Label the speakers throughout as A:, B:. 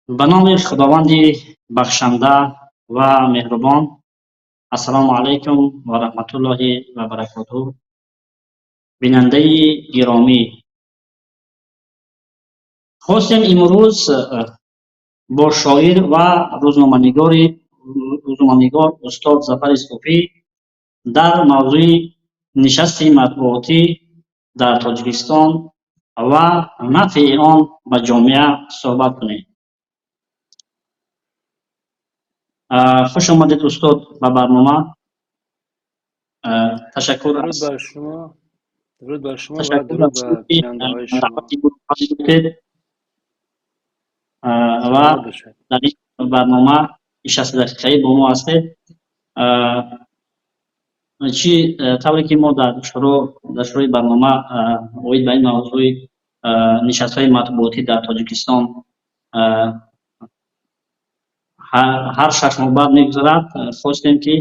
A: Ба номи Худованди бахшанда ва меҳрубон. Ассалому алайкум ва раҳматуллоҳи ва баракотуҳ. Бинандаи гиромӣ, хостем имрӯз бо шоир ва рӯзноманигор устод Зафари Суфӣ дар мавзӯи нишасти матбуотӣ дар Тоҷикистон ва нафъи он ба ҷомеа суҳбат кунем. Хуш омадед, устод, ба барнома. Ташаккур.
B: Дуруд бар шумо. Дуруд бар шумо ва дуруд ба бинандаҳои шумо.
A: Ва дар ин барнома 60 дақиқаӣ бо мо ҳастед. Чӣ тавре ки мо дар шурӯи барнома оид ба ин мавзӯи нишастҳои матбуотӣ дар Тоҷикистон ҳар 6 моҳ баъд мегузарад, хостем, ки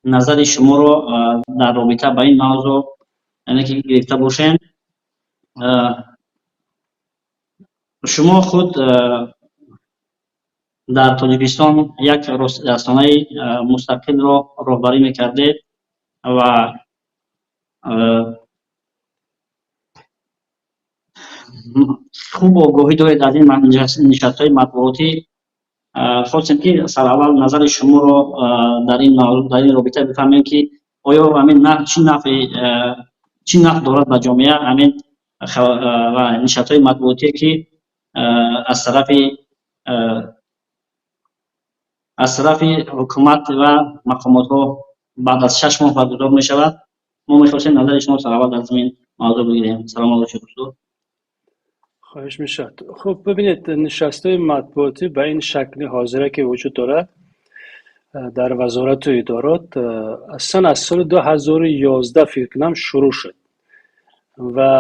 A: назари шуморо дар робита ба ин мавзӯъ, яъне ки, гирифта бошем. Шумо худ дар Тоҷикистон як расонаи мустақилро роҳбарӣ мекардед ва хуб огоҳӣ доред аз ин нишастҳои матбуотӣ. Хостем, ки сараввал назари шуморо дар ин робита бифаҳмем, ки оё ҳамин чӣ нафъ дорад ба ҷомеа ҳамин нишастҳои матбуотие, ки аз тарафи ҳукумат ва мақомотҳо баъд аз 6 моҳ баргузор мешавад. Мо мехостем назари шумо сараввал дар ин мавзӯъ бигирем. Саломат бошед, устод.
B: Хоҳиш мешавад. Хуб, бибинед, нишастҳои матбуотӣ ба ин шакли ҳозира, ки вуҷуд дорад дар вазорату идорот, асосан аз соли 2011, фикр кунам, шурӯъ шуд. Ва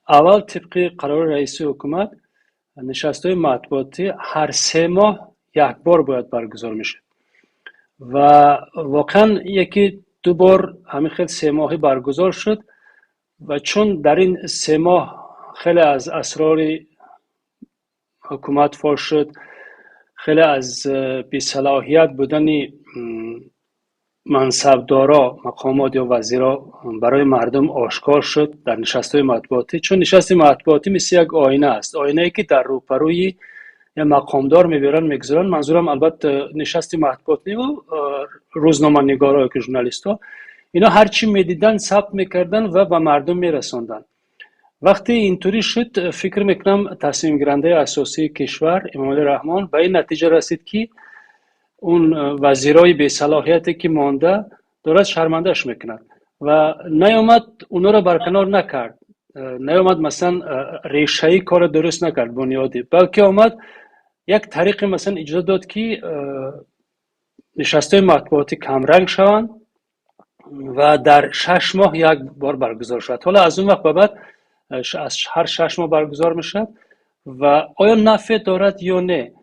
B: аввал тибқи қарори раиси ҳукумат нишастҳои матбуотӣ ҳар 3 моҳ як бор бояд баргузор мешуд. Ва воқеан яки ду бор ҳамин хел семоҳӣ баргузор шуд. Ва чун дар ин 3 моҳ хеле аз асрори ҳукумат фош шуд, хеле аз бесалоҳият будани мансабдоро, мақомот ё вазиро барои мардум ошкор шуд дар нишастҳои матбуотӣ. Чун нишасти матбуотӣ мисли як оина аст, оинае, ки дар рӯпарӯи я мақомдор мебиёранд, мегузоранд. Манзурам, албатта, нишасти матбуотиву рӯзноманигоро ки журналистҳо, ино ҳар чӣ медиданд, сабт мекарданд ва ба мардум мерасонданд. Вақте интурӣ шуд, фикр мекунам, тасмимгирандаи асосии кишвар Эмомалӣ Раҳмон ба ин натиҷа расид, ки он вазирои бесалоҳияте, ки монда дорад, шармандааш мекунад. Ва наёмад, онҳоро барканор накард, наёмад, масалан, решаи корро дуруст накард, бунёдӣ, балки омад як тариқе, масалан, иҷоза дод, ки нишастҳои матбуотӣ камранг шаванд ва дар 6 моҳ як бор баргузор шавад. Ҳоло аз он вақт ба баъд аз ҳар 6 моҳ баргузор мешавад. Ва оё нафъе дорад ё не?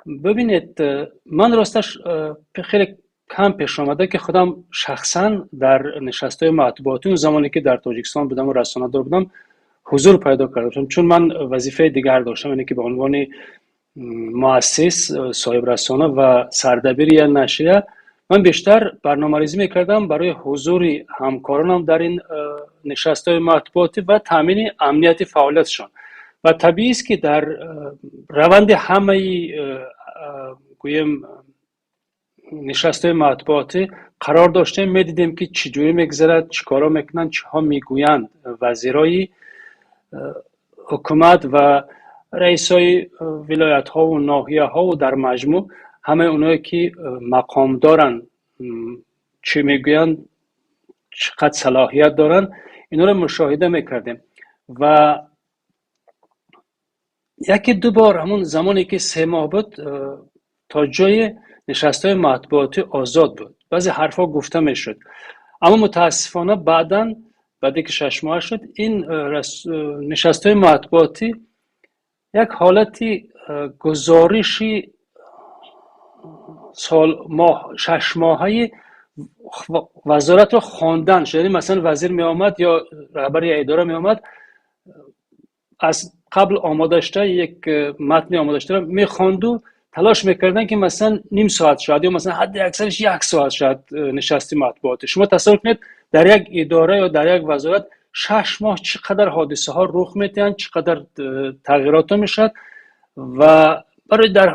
B: Бибинед, ман росташ хеле кам пеш омада, ки худам шахсан дар нишастҳои матбуотӣ, он замоне ки дар Тоҷикистон будаму расонадор будам, ҳузур пайдо карда бошам, чун ман вазифаи дигар доштам, яъне ки ба унвони муассис, соҳибрасона ва сардабири як нашрия ман бештар барномарезӣ мекардам барои ҳузури ҳамкоронам дар ин нишастҳои матбуотӣ ва таъмини амнияти фаъолиятшон. Ва табиист, ки дар раванди ҳамаи, гӯем, нишастҳои матбуотӣ қарор доштем, медидем, ки чӣ ҷурӣ мегузарад, чӣ корҳо мекунанд, чиҳо мегӯянд вазирои ҳукумат ва раисои вилоятҳову ноҳияҳову дар маҷмӯъ ҳамаи оное, ки мақом доранд, чӣ мегӯянд, чӣ қадр салоҳият доранд, инҳоро мушоҳида мекардем. Ва яке ду бор, ҳамон замоне ки 3 моҳ буд, то ҷое нишастҳои матбуотӣ озод буд, баъзе ҳарфҳо гуфта мешуд. Аммо мутаассифона баъдан, баъде ки 6 моҳа шуд, ин нишастҳои матбуотӣ як ҳолати гузориши сол моҳ шашмоҳаи вазоратро хондан шуд. Яъне, масалан, вазир меомад ё раҳбари идора меомад, аз қабл омода шуда, як матни омода шуда мехонду, талош мекарданд, ки масалан ним соат шояд ё масалан ҳадди аксараш як соат шояд нишасти матбуотӣ. Шумо тасаввур кунед, дар як идора ё дар як вазорат 6 моҳ чӣ қадар ҳодисаҳо рух медиҳанд, чӣ қадар тағйиротҳо мешавад ва барои дар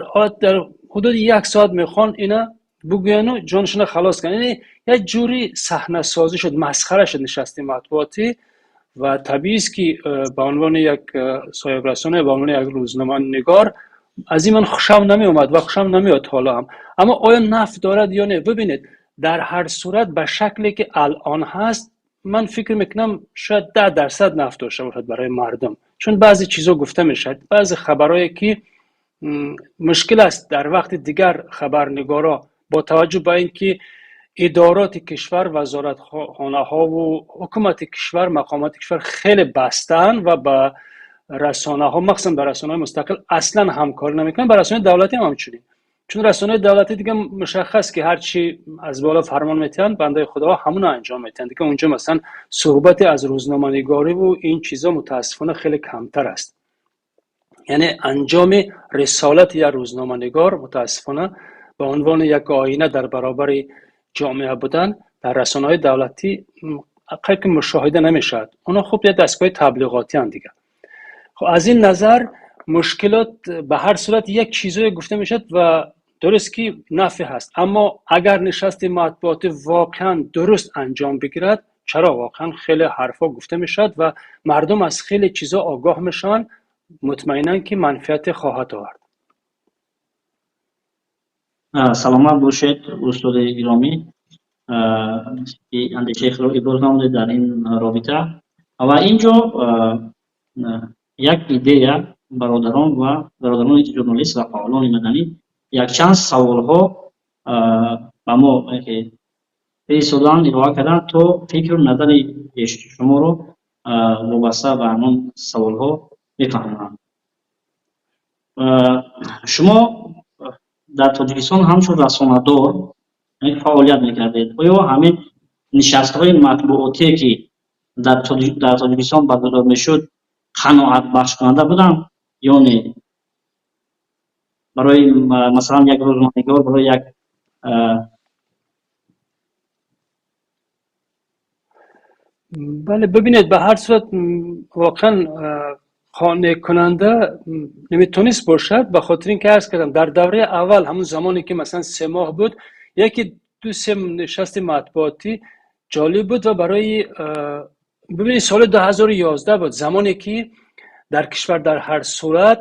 B: ҳудуди як соат мехоҳанд ина бугӯяну ҷонашона халос кунанд. Яъне як ҷури саҳнасозӣ шуд, масхара шуд нишасти матбуотӣ. Ва табиист, ки ба унвони як соҳибрасона, ба унвони як рӯзноманигор аз ин ман хушам намеомад ва хушам намеояд ҳоло ҳам. Аммо оё нафъ дорад ё не? Бибинед, дар ҳар сурат ба шакле ки алон ҳаст, ман фикр мекунам, шояд 10% нафъ дошта бошад барои мардум, чун баъзе чизо гуфта мешавад, баъзе хабарое ки мушкил аст дар вақти дигар хабарнигоро, бо таваҷҷӯҳ ба ин ки идороти кишвар, вазоратхонаҳову ҳукумати кишвар, мақомоти кишвар хеле бастаанд ва ба расонаҳо, махсусан ба расонаҳои мустақил аслан ҳамкорӣ намекунанд, ба расонаи давлатӣ ҳам ҳамчунин. Чун расонаи давлатӣ дига мушаххас, ки ҳарчи аз боло фармон метиҳанд, бандаи худоҳо ҳамуно анҷом метиҳанд. Дига унҷо масалан суҳбате аз рӯзноманигориву ин чизо мутаассифона хеле камтар аст. Яъне анҷоми рисолати як рӯзноманигор мутаассифона ба унвони як оина дар баробари ҷомеа будан дар расонаҳои давлатӣ қариб ки мушоҳида намешавад. Онҳо хуб як дастгоҳи таблиғотианд дига. Хоб, аз ин назар мушкилот ба ҳар сурат як чизое гуфта мешавад ва дуруст ки нафъе ҳаст. Аммо агар нишасти матбуотӣ воқеан дуруст анҷом бигирад, чаро, воқеан хеле ҳарфҳо гуфта мешавад ва мардум аз хеле чизо огоҳ мешаванд, мутмаинан ки манфиате хоҳад овард.
A: Саломат бошед, устоди гиромӣ, ки андешаи худро иброз намудед дар ин робита. Ва ин ҷо як идея, бародарон ва бародарони журналист ва фаъолони маданӣ якчанд саволҳо ба мо фиристоданд, ироа карданд, то фикру назари шуморо вобаста ба ҳамон саволҳо бифаҳмонанд. Шумо дар Тоҷикистон ҳамчун расонадор фаъолият мекардед. Оё ҳамин нишастҳои матбуотие, ки дар Тоҷикистон баргузор мешуд, қаноатбахшкунанда буданд ё не барои масалан як рӯзноманигор, барои як
B: Бале, бибинед, ба ҳар сурат воқеан қонеъкунанда наметонист бошад, ба хотири ин ки арз кардам, дар давраи аввал, ҳамун замоне ки масалан 3 моҳ буд, яки ду се нишасти матбуотӣ ҷолиб буд. Ва барои бибинед, соли 2011 буд, замоне ки дар кишвар дар ҳар сурат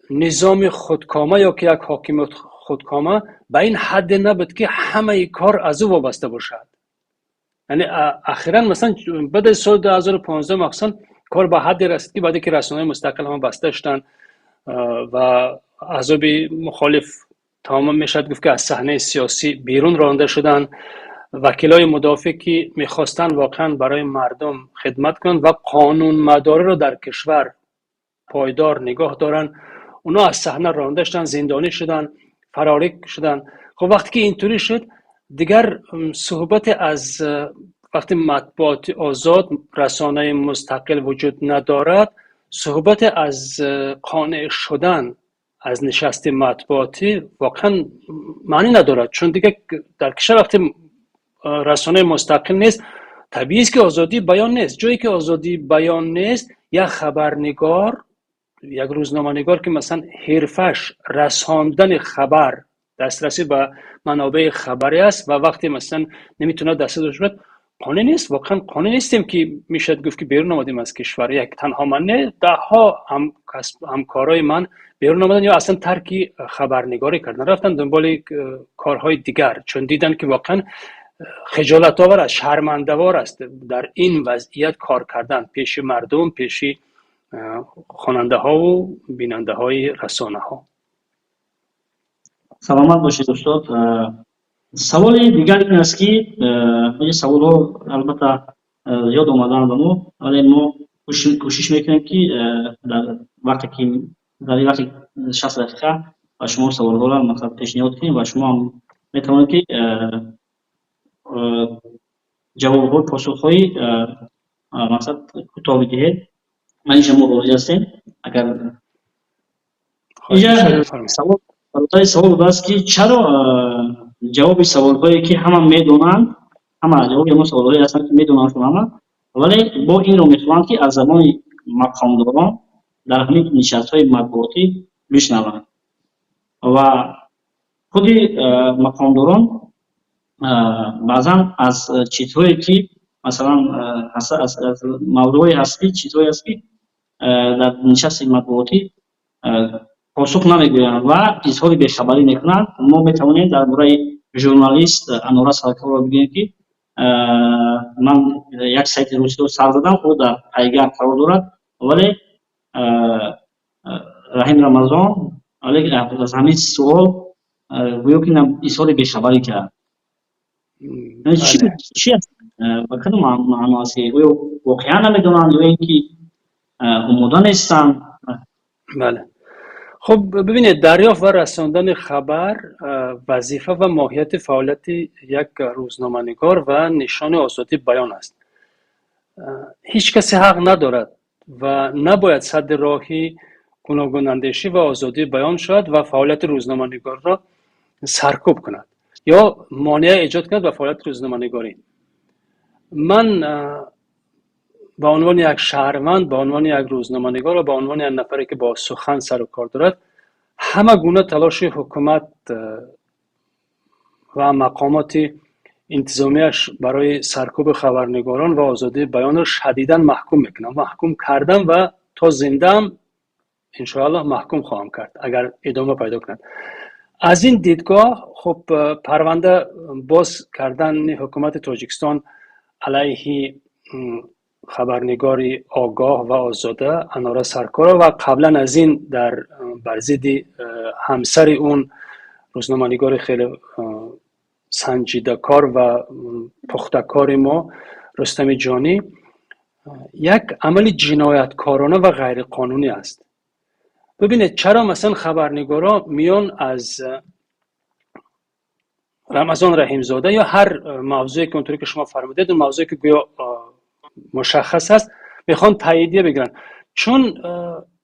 B: низоми худкома ё ки як ҳокимият худкома ба ин ҳадде набуд, ки ҳамаи кор аз ӯ вобаста бошад. Яъне ахиран масалан баъд аз соли 2015 махсусан кор ба ҳадде расид, ки баъде ки расонаҳои мустақил ҳама баста шуданд ва аҳзоби мухолиф тамоман мешавад гуфт, ки аз саҳнаи сиёсӣ берун ронда шуданд, вакилои мудофеъ, ки мехостанд воқеан барои мардум хидмат кунанд ва қонунмадориро дар кишвар пойдор нигоҳ доранд, онҳо аз саҳна ронда шуданд, зиндонӣ шуданд, фарорӣ шуданд. Хоб, вақте ки интурӣ шуд, дигар суҳбате аз вақти матбуоти озод, расонаи мустақил вуҷуд надорад, суҳбате аз қонеъ шудан аз нишасти матбуотӣ воқеан маънӣ надорад, чун дигар дар кишвар вақте расонаи мустақил нест, табиист, ки озодии баён нест. Ҷое ки озодии баён нест, як хабарнигор, як рӯзноманигор, ки масалан ҳирфаш расондани хабар, дастрасӣ ба манобеи хабарӣ аст ва вақте масалан наметавонад дастрасӣ дошта бошад, қонеъ нест. Воқеан қонеъ нестем, ки мешавад гуфт, ки берун омадем аз кишвар. Як танҳо ман не, даҳҳо ҳамкорои ман берун омаданд ё аслан тарки хабарнигорӣ карданд, рафтанд дунболи корҳои дигар, чун диданд, ки воқеан хиҷолатовар аст, шармандавор аст дар ин вазъият кор кардан пеши мардум, пеши хонандаҳову бинандаҳои расонаҳо.
A: Саломат бошед, устод. Саволи дигар ин аст, ки саволҳо албатта зиёд омаданд ба мо, вале мо кӯшиш мекунем, ки дар вақте ки дар ин вақти 60 дақиқа ба шумо саволҳоро масалан пешниҳод кунем ва шумо ҳам метавонед, ки ҷавобҳо, посухҳои мақсад кӯтоҳ бидиҳед. Ман инҷа мо розӣ ҳастем. Агар инҷа савол, савол будааст, ки чаро ҷавоби саволҳое, ки ҳама медонанд, ҳама ҷавоби ҳамон саволҳое ҳастанд, ки медонанд ҳама, вале бо инро мехоҳанд, ки аз забони мақомдорон дар ҳамин нишастҳои матбуотӣ бишнаванд ва худи мақомдорон баъзан аз чизҳое, ки масалан аз мавзӯъҳое ҳаст, ки чизҳое ҳаст, ки дар нишасти матбуотӣ посух намегӯянд ва изҳори бехабарӣ мекунанд. Мо метавонем дар бораи журналист Анора Саркорова бигӯем, ки ман як сайти русиро сар задам, ӯ дар пайгар қарор дорад, вале Раҳим Рамазон вале аз ҳамин суол гӯё ки изҳори бехабарӣ кард. Чи аст, ба кадом маъно аст, ки оё воқеан намедонанд ё ин ки омода нестанд?
B: Бале, хуб, бибинед, дарёфт ва расондани хабар вазифа ва моҳияти фаъолияти як рӯзноманигор ва нишони озодии баён аст. Ҳеҷ касе ҳақ надорад ва набояд садди роҳи гуногунандешӣ ва озодии баён шавад ва фаъолияти рӯзноманигорро саркӯб кунад ё монеа эҷод кунад ба фаъолияти рӯзноманигорӣ. Ман ба унвони як шаҳрванд, ба унвони як рӯзноманигор ва ба унвони як нафаре, ки бо сухан сару кор дорад, ҳама гуна талоши ҳукумат ва мақомоти интизомияш барои саркӯби хабарнигорон ва озодии баёнро шадидан маҳкум мекунам, маҳкум кардам ва то зиндаам, иншоаллоҳ, маҳкум хоҳам кард, агар идома пайдо кунад. Аз ин дидгоҳ, хуб, парванда боз кардани ҳукумати Тоҷикистон алайҳи хабарнигори огоҳ ва озода Анора Саркорова ва қаблан аз ин дар бар зидди ҳамсари он рӯзноманигори хеле санҷидакор ва пухтакори мо Рустами Ҷонӣ як амали ҷинояткорона ва ғайриқонунӣ аст. Бибинед, чаро масалан хабарнигоро миён аз Рамазон Раҳимзода ё ҳар мавзӯе, ки онтуре ки шумо фармудед, он мавзӯе, ки гӯё мушаххас аст, мехоҳанд таъидия бигиранд? Чун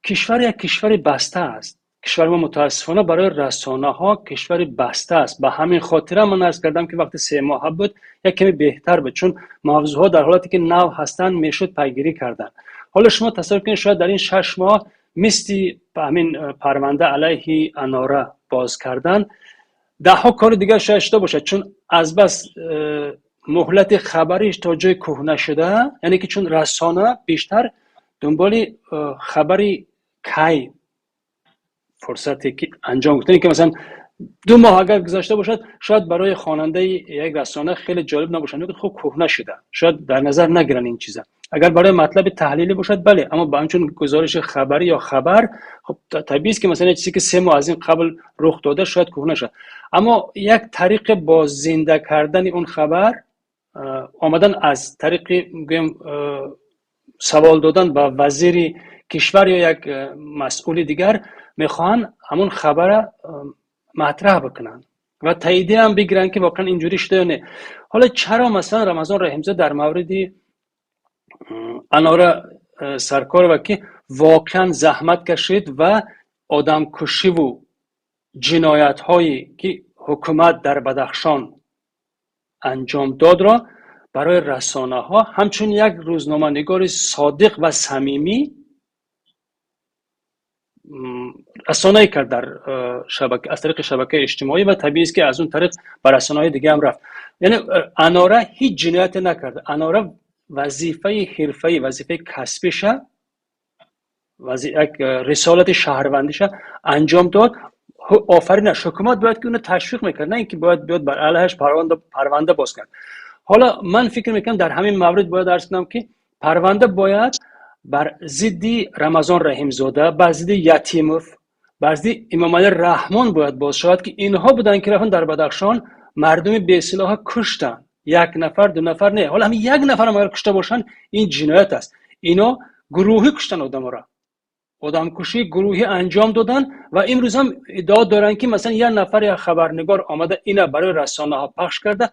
B: кишвар як кишвари баста аст. Кишвари мо, мутаассифона, барои расонаҳо кишвари баста аст. Ба ҳамин хотира ман арз кардам, ки вақти 3 моҳа буд, як каме беҳтар буд, чун мавзӯъҳо дар ҳолате ки нав ҳастанд, мешуд пайгирӣ кардан. Ҳоло шумо тасаввур кунед, шояд дар ин 6 моҳ мисли ҳамин парванда алайҳи Анора боз кардан даҳҳо кори дигар шояд шуда бошад, чун азбас муҳлати хабариш то ҷои кӯҳна шуда, яъне ки чун расона бештар дунболи хабари кай фурсате ки анҷом гуфтане, ки масалан 2 моҳ агар гузашта бошад, шояд барои хонандаи як расона хеле ҷолиб набошад, мегӯяд: «Хуб, кӯҳна шуда», шояд дар назар нагиранд ин чиза. Агар барои матлаби таҳлилӣ бошад, бале, аммо ба ҳамчун гузориши хабарӣ ё хабар, хуб, табиист, ки масалан чизе ки 3 моҳ аз ин қабл рух дода, шояд кӯҳна шавад. Аммо як тариқи бо зинда кардани он хабар омадан аз тариқи, гӯем, савол додан ба вазири кишвар ё як масъули дигар мехоҳанд ҳамон хабара матраҳ бикунанд ва таъидия ҳам бигиранд, ки воқеан инҷурӣ шуда ё не. Ҳоло чаро масалан Рамазон Раҳимзода дар мавриди Анора Саркорова, ки воқеан заҳмат кашид ва одамкушиву ҷиноятҳое, ки ҳукумат дар Бадахшон анҷом додро барои расонаҳо ҳамчун як рӯзноманигори содиқ ва самимӣ расонаӣ кард дар шабака, аз тариқи шабакаи иҷтимоӣ, ва табиист, ки аз он тариқ ба расонаҳои дига ҳам рафт. Яъне Анора ҳеҷ ҷинояте накард. Анора вазифаи ҳирфаӣ, вазифаи касбиша, як рисолати шаҳрвандиша анҷом дод. Офаринаш, ҳукумат бояд ки уно ташвиқ мекард, на ин ки бояд биёд бар алайҳаш парванда боз кунад. Ҳоло ман фикр мекунам, дар ҳамин маврид бояд арз кунам, ки парванда бояд бар зидди Рамазон Раҳимзода, бар зидди Ятимов, бар зидди Имомалӣ Раҳмон бояд боз шавад, ки инҳо буданд, ки рафтан дар Бадахшон мардуми бесилоҳа куштанд. Як нафар, ду нафар не, ҳоло ҳамин як нафарам агар кушта бошанд, ин ҷиноят аст. Ино гурӯҳӣ куштанд одаморо, одамкушии гурӯҳӣ анҷом доданд ва имрӯз ҳам иддао доранд, ки масалан як нафар, як хабарнигор омада ина барои расонаҳо пахш карда,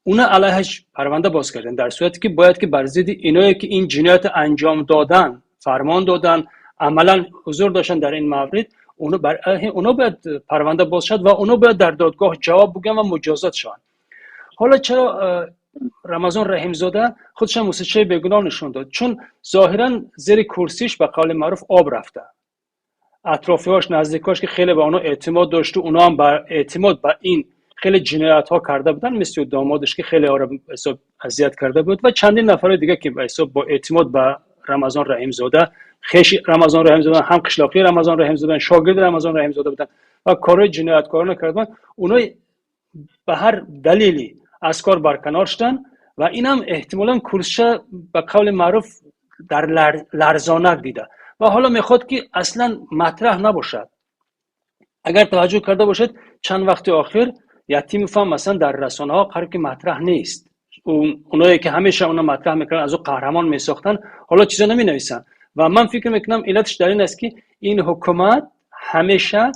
B: уна алайҳаш парванда боз карданд, дар сурате ки бояд ки бар зидди иное, ки ин ҷиноятро анҷом доданд. фармон доданд, амалан ҳузур доштанд дар ин маврид, اونا باید پرونده باز شد و اونا باید در دادگاه جواب بگن و مجازات شوند. حالا چرا رمضان رحیمزاده خودش موسیقی بیگناه نشون داد؟ چون ظاهرا زیر کرسیش به قول معروف آب رفته. اطرافیاش، نزدیکاش که خیلی به اونا اعتماد داشت و اونا هم بر اعتماد به این خیلی جنایت ها کرده بودن، مثل دامادش که خیلی ها را حساب اذیت کرده بود و چندین نفر دیگه که به حساب با اعتماد به رمضان رحیمزاده، خیش رمضان رحیمزاده، هم قشلاقی رمضان رحیمزاده، شاگرد رمضان رحیمزاده بودن و کارهای جنایتکارانه کردن، اونا به هر دلیلی از کار برکنار شدن و اینم احتمالا کرسیشه به قول معروف در لرزانک دیده و حالا میخواد که اصلا مطرح نباشد. اگر توجه کرده باشد، چند وقت آخر یتیموف هم مثلا در رسانه ها قریب که مطرح نیست. اونایی که همیشه اونا مطرح میکنن، از او قهرمان میساختن، حالا چیزا نمی نویسن و من فکر میکنم علتش در این است که این حکومت همیشه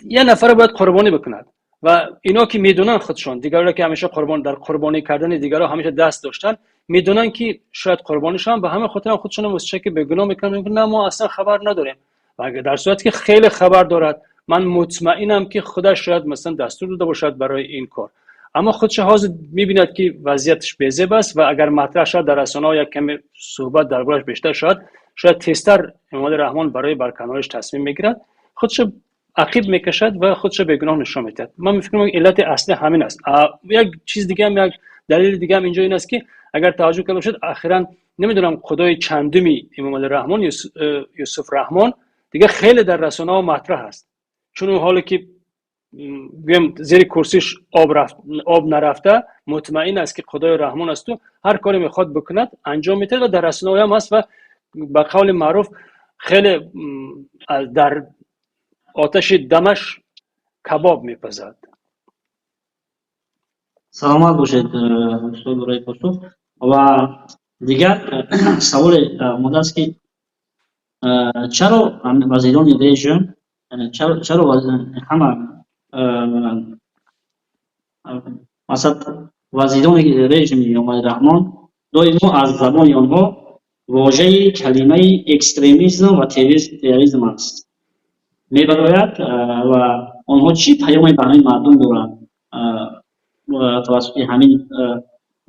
B: یه نفر باید قربانی بکند و اینا که میدونن خودشون دیگران که همیشه قربان در قربانی کردن دیگران همیشه دست داشتن، میدونن که شاید قربانیشان، به همه خاطر خودشون مستشک به گناه میکنن، نه ما اصلا خبر نداریم. و اگر در صورتی که خیلی خبر دارد، من مطمئنم که خودش شاید مثلا دستور داده باشد برای این کار، اما خودش حاضر میبیند که وضعیتش بی‌زیب است و اگر مطرح شد در رسانه‌ها، یک کمی صحبت دربارش بیشتر شد، شاید تیزتر امامعلی رحمان برای برکناریش تصمیم میگیرد. خودش عقیب میکشد و خودش بی‌گناه نشان میدهد. من فکر میکنم علت اصلی همین است. یک چیز دیگه هم، یک دلیل دیگه هم اینجا این است که اگر توجه کرده باشید، اخیرا نمیدونم خدای چندمی امام رحمان، یوسف رحمان دیگه خیلی در رسانه ها مطرح است، چون اون حالی که گویم زیر کرسیش آب رفت، آب نرفته، مطمئن است که خدای رحمان است و هر کاری میخواد بکند انجام میده و در رسانه هم هست و به قول معروف خیلی در آتش دمش کباب میپزد.
A: Саломат бошед, устод, барои посух. Ва дигар саволе омадааст, ки чаро вазирони режим, чаро ҳама, масалан, вазирони режими Эмомалӣ Раҳмон доимо аз забони онҳо вожаи калимаи экстремизм ва терроризм аст мебарояд ва онҳо чӣ паёме ба ҳамин мардум доранд тавассути ҳамин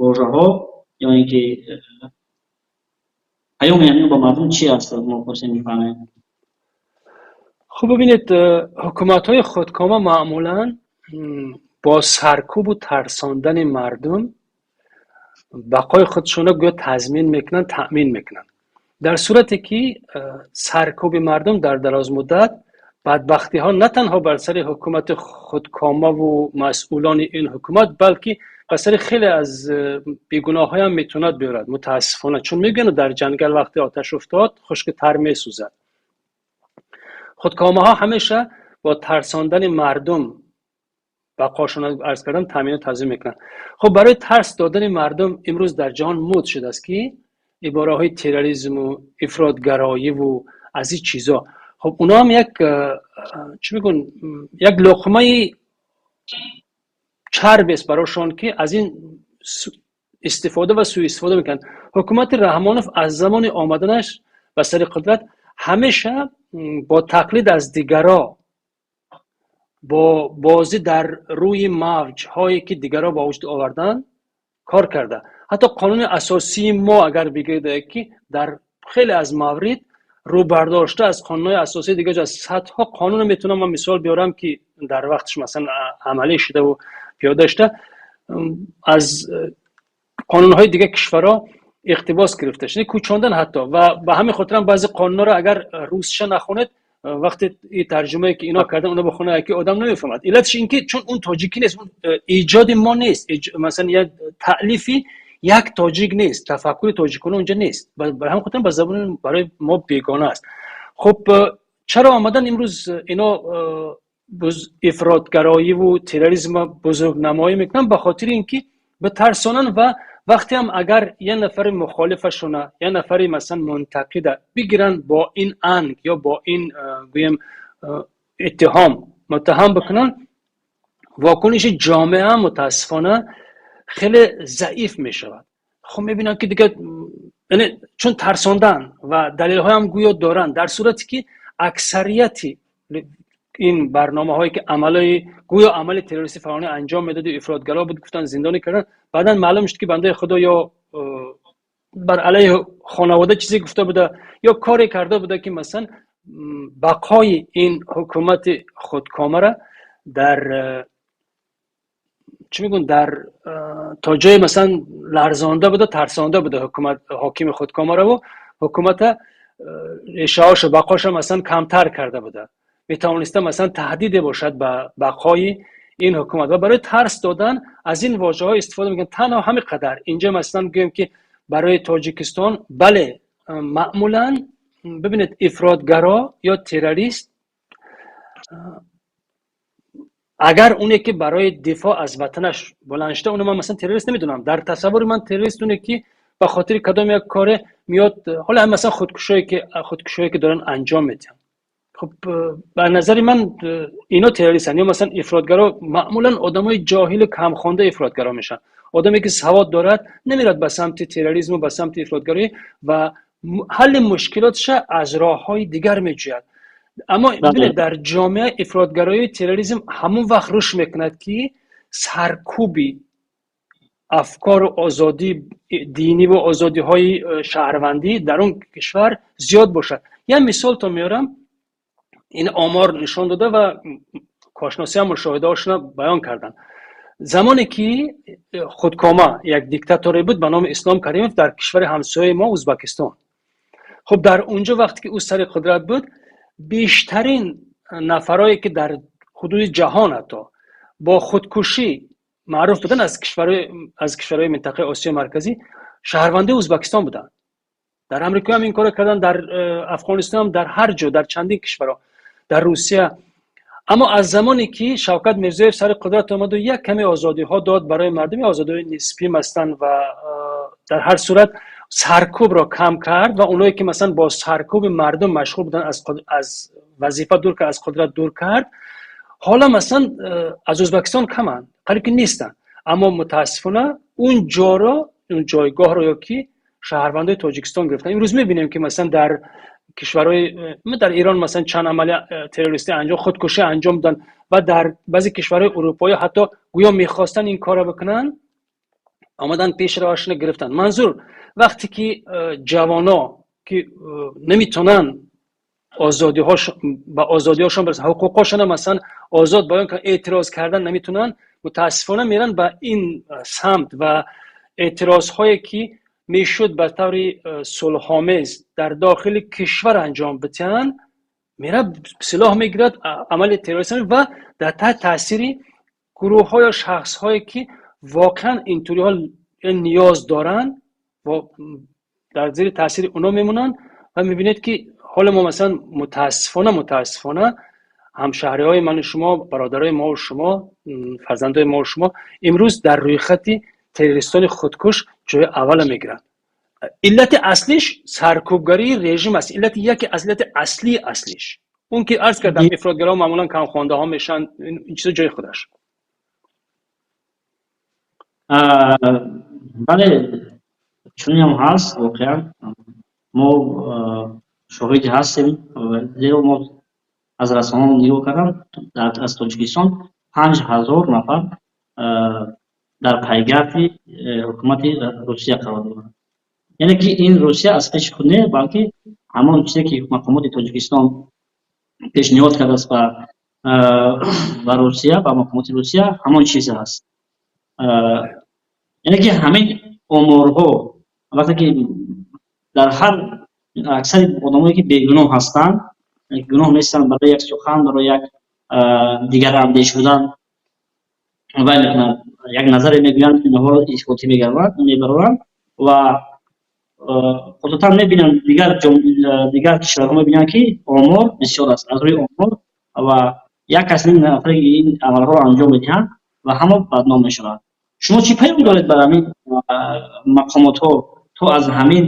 A: вожаҳо, ё ин ки паёми ҳамин ба мардум чӣ аст, мо хостем бифаҳмем.
B: Хуб, бибинед, ҳукуматҳои худкома маъмулан бо саркӯбу тарсондани мардум бақои худшона гӯё тазмин мекунанд, таъмин мекунанд, дар сурате ки саркӯби мардум дар дарозмуддат бадбахтиҳо на танҳо бар сари ҳукумати худкомаву масъулони ин ҳукумат, балки ба сари хеле аз бегуноҳҳоям метавонад биёрад, мутаассифона. Чун мегӯянд, дар ҷангал вақте оташ уфтод, хушки тар месӯзад. Худкомаҳо ҳамеша бо тарсондани мардум бақошона, арз кардам, таъмину тазмин мекунанд. Хуб, барои тарс додани мардум имрӯз дар ҷаҳон муд шудааст, ки ибораҳои терроризму ифротгароиву аз ин чизо. Хуб, اونا هم یک چی میگن، یک لقمه چرب است براشون که از این استفاده و سوء استفاده میکنن. حکومت رحمانوف از زمان آمدنش به سر قدرت همیشه با تقلید از دیگرا، با بازی در روی موج هایی که دیگرا با وجود آوردن کار کرده. حتی قانون اساسی ما اگر بگیرید که در خیلی از موارد رو برداشته از قانون اساسی دیگه، از صدها قانون میتونم من مثال بیارم که در وقتش مثلا عملی شده و پیاده شده، از قانون های دیگه کشورها اقتباس گرفته شده، کوچاندن حتی. و به همین خاطر هم بعضی قانون رو اگر روسشه نخونید، وقتی این ترجمه که اینا کردن اونو بخونه که آدم نمیفهمد. علتش این که چون اون تاجیکی نیست، اون ایجاد ما نیست، مثلا یک تألیفی یک تاجیک نیست، تفکر تاجیکانه اونجا نیست، برای همین خاطر به زبان برای ما بیگانه است. خب، چرا آمدن امروز اینا افراطگرایی و تروریسم بزرگ نمایی میکنن؟ به خاطر اینکه بترسانن و وقتی هم اگر یه نفر مخالفشونه، یه نفری مثلا منتقد بگیرن، با این انگ یا با این گویم اتهام متهم بکنن، واکنش جامعه هم متاسفانه خیلی ضعیف می شود. خب، میبینن که دیگه Яъне чун тарсондан ва далелҳоям гӯё доранд, дар сурате ки аксарияти ин барномаҳое ки амалои гӯё амали террористӣ фалонӣ анҷом медоду ифротгаро буд, гуфтан, зиндонӣ кардан, баъдан маълум шуд, ки бандаи худо ё бар алайҳи хонавода чизе гуфта буда ё коре карда буда, ки масалан бақои ин ҳукумати худкомара дар чӣ мегӯн, дар то ҷое масалан ларзонда буда, тарсонда буда ҳукумат ҳокими худкомараву ҳукумата решаҳошу бақоша масалан камтар карда буда, метавониста масалан таҳдиде бошад ба бақои ин ҳукумат ва барои тарс додан аз ин вожаҳо истифода мекунанд. Танҳо ҳамин қадар. Инҷа масалан гӯем, ки барои Тоҷикистон, бале, маъмулан бибинед, ифротгаро ё террорист агар оне ки барои дифоъ аз ватанаш баланд шуда, уно ман масалан террорист намедонам. Дар тасаввури ман террорист оне ки ба хотири кадом як коре меёд. Ҳола масалан худкушое ки доранд анҷом медиҳанд, хуб, ба назари ман ино террористанд. Ё масалан ифротгаро маъмулан одамои ҷоҳилу камхонда ифротгаро мешаванд. Одаме ки савод дорад, намерад ба самти терроризму ба самти ифротгароӣ ва ҳалли мушкилотша аз роҳҳои дигар меҷӯяд. Аммо бибинед, дар ҷомеа ифротгароии терроризм ҳамон вақт рушд мекунад, ки саркӯби афкору озодии динӣ ва озодиҳои шаҳрвандӣ дар он кишвар зиёд бошад. Як мисол то меорам. Ин омор нишон дода ва коршиносиам мушоҳидаҳошона баён карданд. Замоне ки худкома як диктаторе буд ба номи Ислом Каримов дар кишвари ҳамсояи мо, Узбакистон, хуб, дар унҷо вақте ки ӯ сари қудрат буд, бештарин нафарое ки дар ҳудуди ҷаҳон ҳатто бо худкушӣ маъруф буданд аз кишварҳои минтақаи Осиёи Марказӣ, шаҳрвандаи Узбакистон буданд. Дар Амрико ҳам ин корро карданд, дар Афғонистон, дар ҳар ҷо, дар чандин кишварҳо, дар Русия. Аммо аз замоне ки Шавкат Мирзиёев сари қудрат омаду як каме озодиҳо дод барои мардуми, озодиҳои нисбӣ масалан, ва дар ҳар сурат саркӯбро кам кард ва оное ки масалан бо саркӯби мардум машғул буданд, аз вазифа дур кард, аз қудрат дур кард, ҳола масалан аз Ӯзбекистон каманд, қариб ки нестанд. Аммо мутаассифона он ҷоро, он ҷойгоҳро ё ки шаҳрвандои Тоҷикистон гирифтанд. Имрӯз мебинем, ки масалан дар кишварҳои, дар Эрон масалан чанд амали террористӣ анҷом, худкушӣ анҷом доданд ва дар баъзе кишварҳои урупоӣ ҳатто гӯё мехостанд ин корро бикунанд, омадан пеш роҳашона гирифтанд. Манзур, вақте ки ҷавоно ки наметавонанд ба озодиҳошон бирасанд, ҳуқуқҳошона масалан озод баён кунанд, эътироз кардан наметавонанд, мутаассифона меранд ба ин самт ва эътирозҳое ки мешуд ба таври сулҳомез дар дохили кишвар анҷом бидиҳанд, мерад, силоҳ мегирад, амали террористӣ ва дар таҳти таъсири гурӯҳҳо ё шахсҳое ки воқеан интуриҳо ниёз доранд, дар зери таъсири оно мемонанд. Ва мебинед, ки ҳоло мо масалан мутаассифона ҳамшаҳриҳои ману шумо, бародарои мову шумо, фарзандои мову шумо имрӯз дар рӯйхати террористони худкуш ҷои аввала мегиранд. Иллати аслиш саркӯбгарии режим аст. Иллати яке аз иллати аслии аслиш он ки арз кардам, ифротгароҳо маъмулан камхондаҳо мешаванд, ин чизо ҷои худаш.
A: Бале, чунинам ҳаст. Воқеан мо шоҳиди ҳастем, зеро мо аз расонаҳо нигоҳ кардам, аз Тоҷикистон 5000 нафар дар пайгарди ҳукумати Русия қарор доранд. Яъне ки ин Русия аз пеши худ не, балки ҳамон чизе ки мақомоти Тоҷикистон пешниҳод кардааст ба Русия, ба мақомоти Русия, ҳамон чиз аст. Яъне ки ҳамин оморҳо, вақте ки дар ҳар аксари одамое ки бегуноҳ ҳастанд, гуноҳ нестанд, барои як сухан, барои як дигарандеш будан вай мекунанд, як назаре мегӯянд, инҳоро исботӣ мебароранд ва хусусан мебинанд, дигар кишварҳо мебинанд, ки омор бисёр аст. Аз рӯи омор ва як кас нафаре ин амалҳоро анҷом медиҳанд ва ҳама бадном мешаванд. Шумо чӣ паём доред бар ҳамин мақомотҳо, то аз ҳамин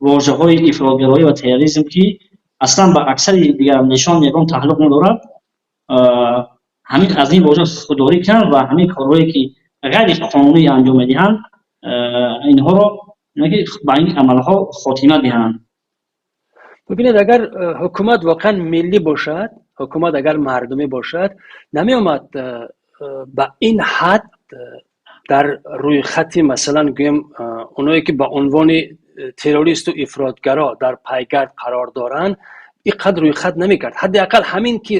A: вожаҳои ифротгароӣ ва терроризм, ки аслан ба аксари дигарандешон ягон тааллуқ надорад, ҳамин аз ин вожа худдорӣ кунанд ва ҳамин корҳое ки ғайриқонунӣ анҷом медиҳанд, инҳоро Ки ба ин амалҳо хотима диҳанд.
B: Бибинед, агар ҳукумат воқеан миллӣ бошад, ҳукумат агар мардумӣ бошад, намеомад ба ин ҳад дар рӯйхати, масалан гӯем, оное ки ба унвони террористу ифротгаро дар пайгард қарор доранд, ин қадр рӯйхат намекард. Ҳадди ақал ҳамин ки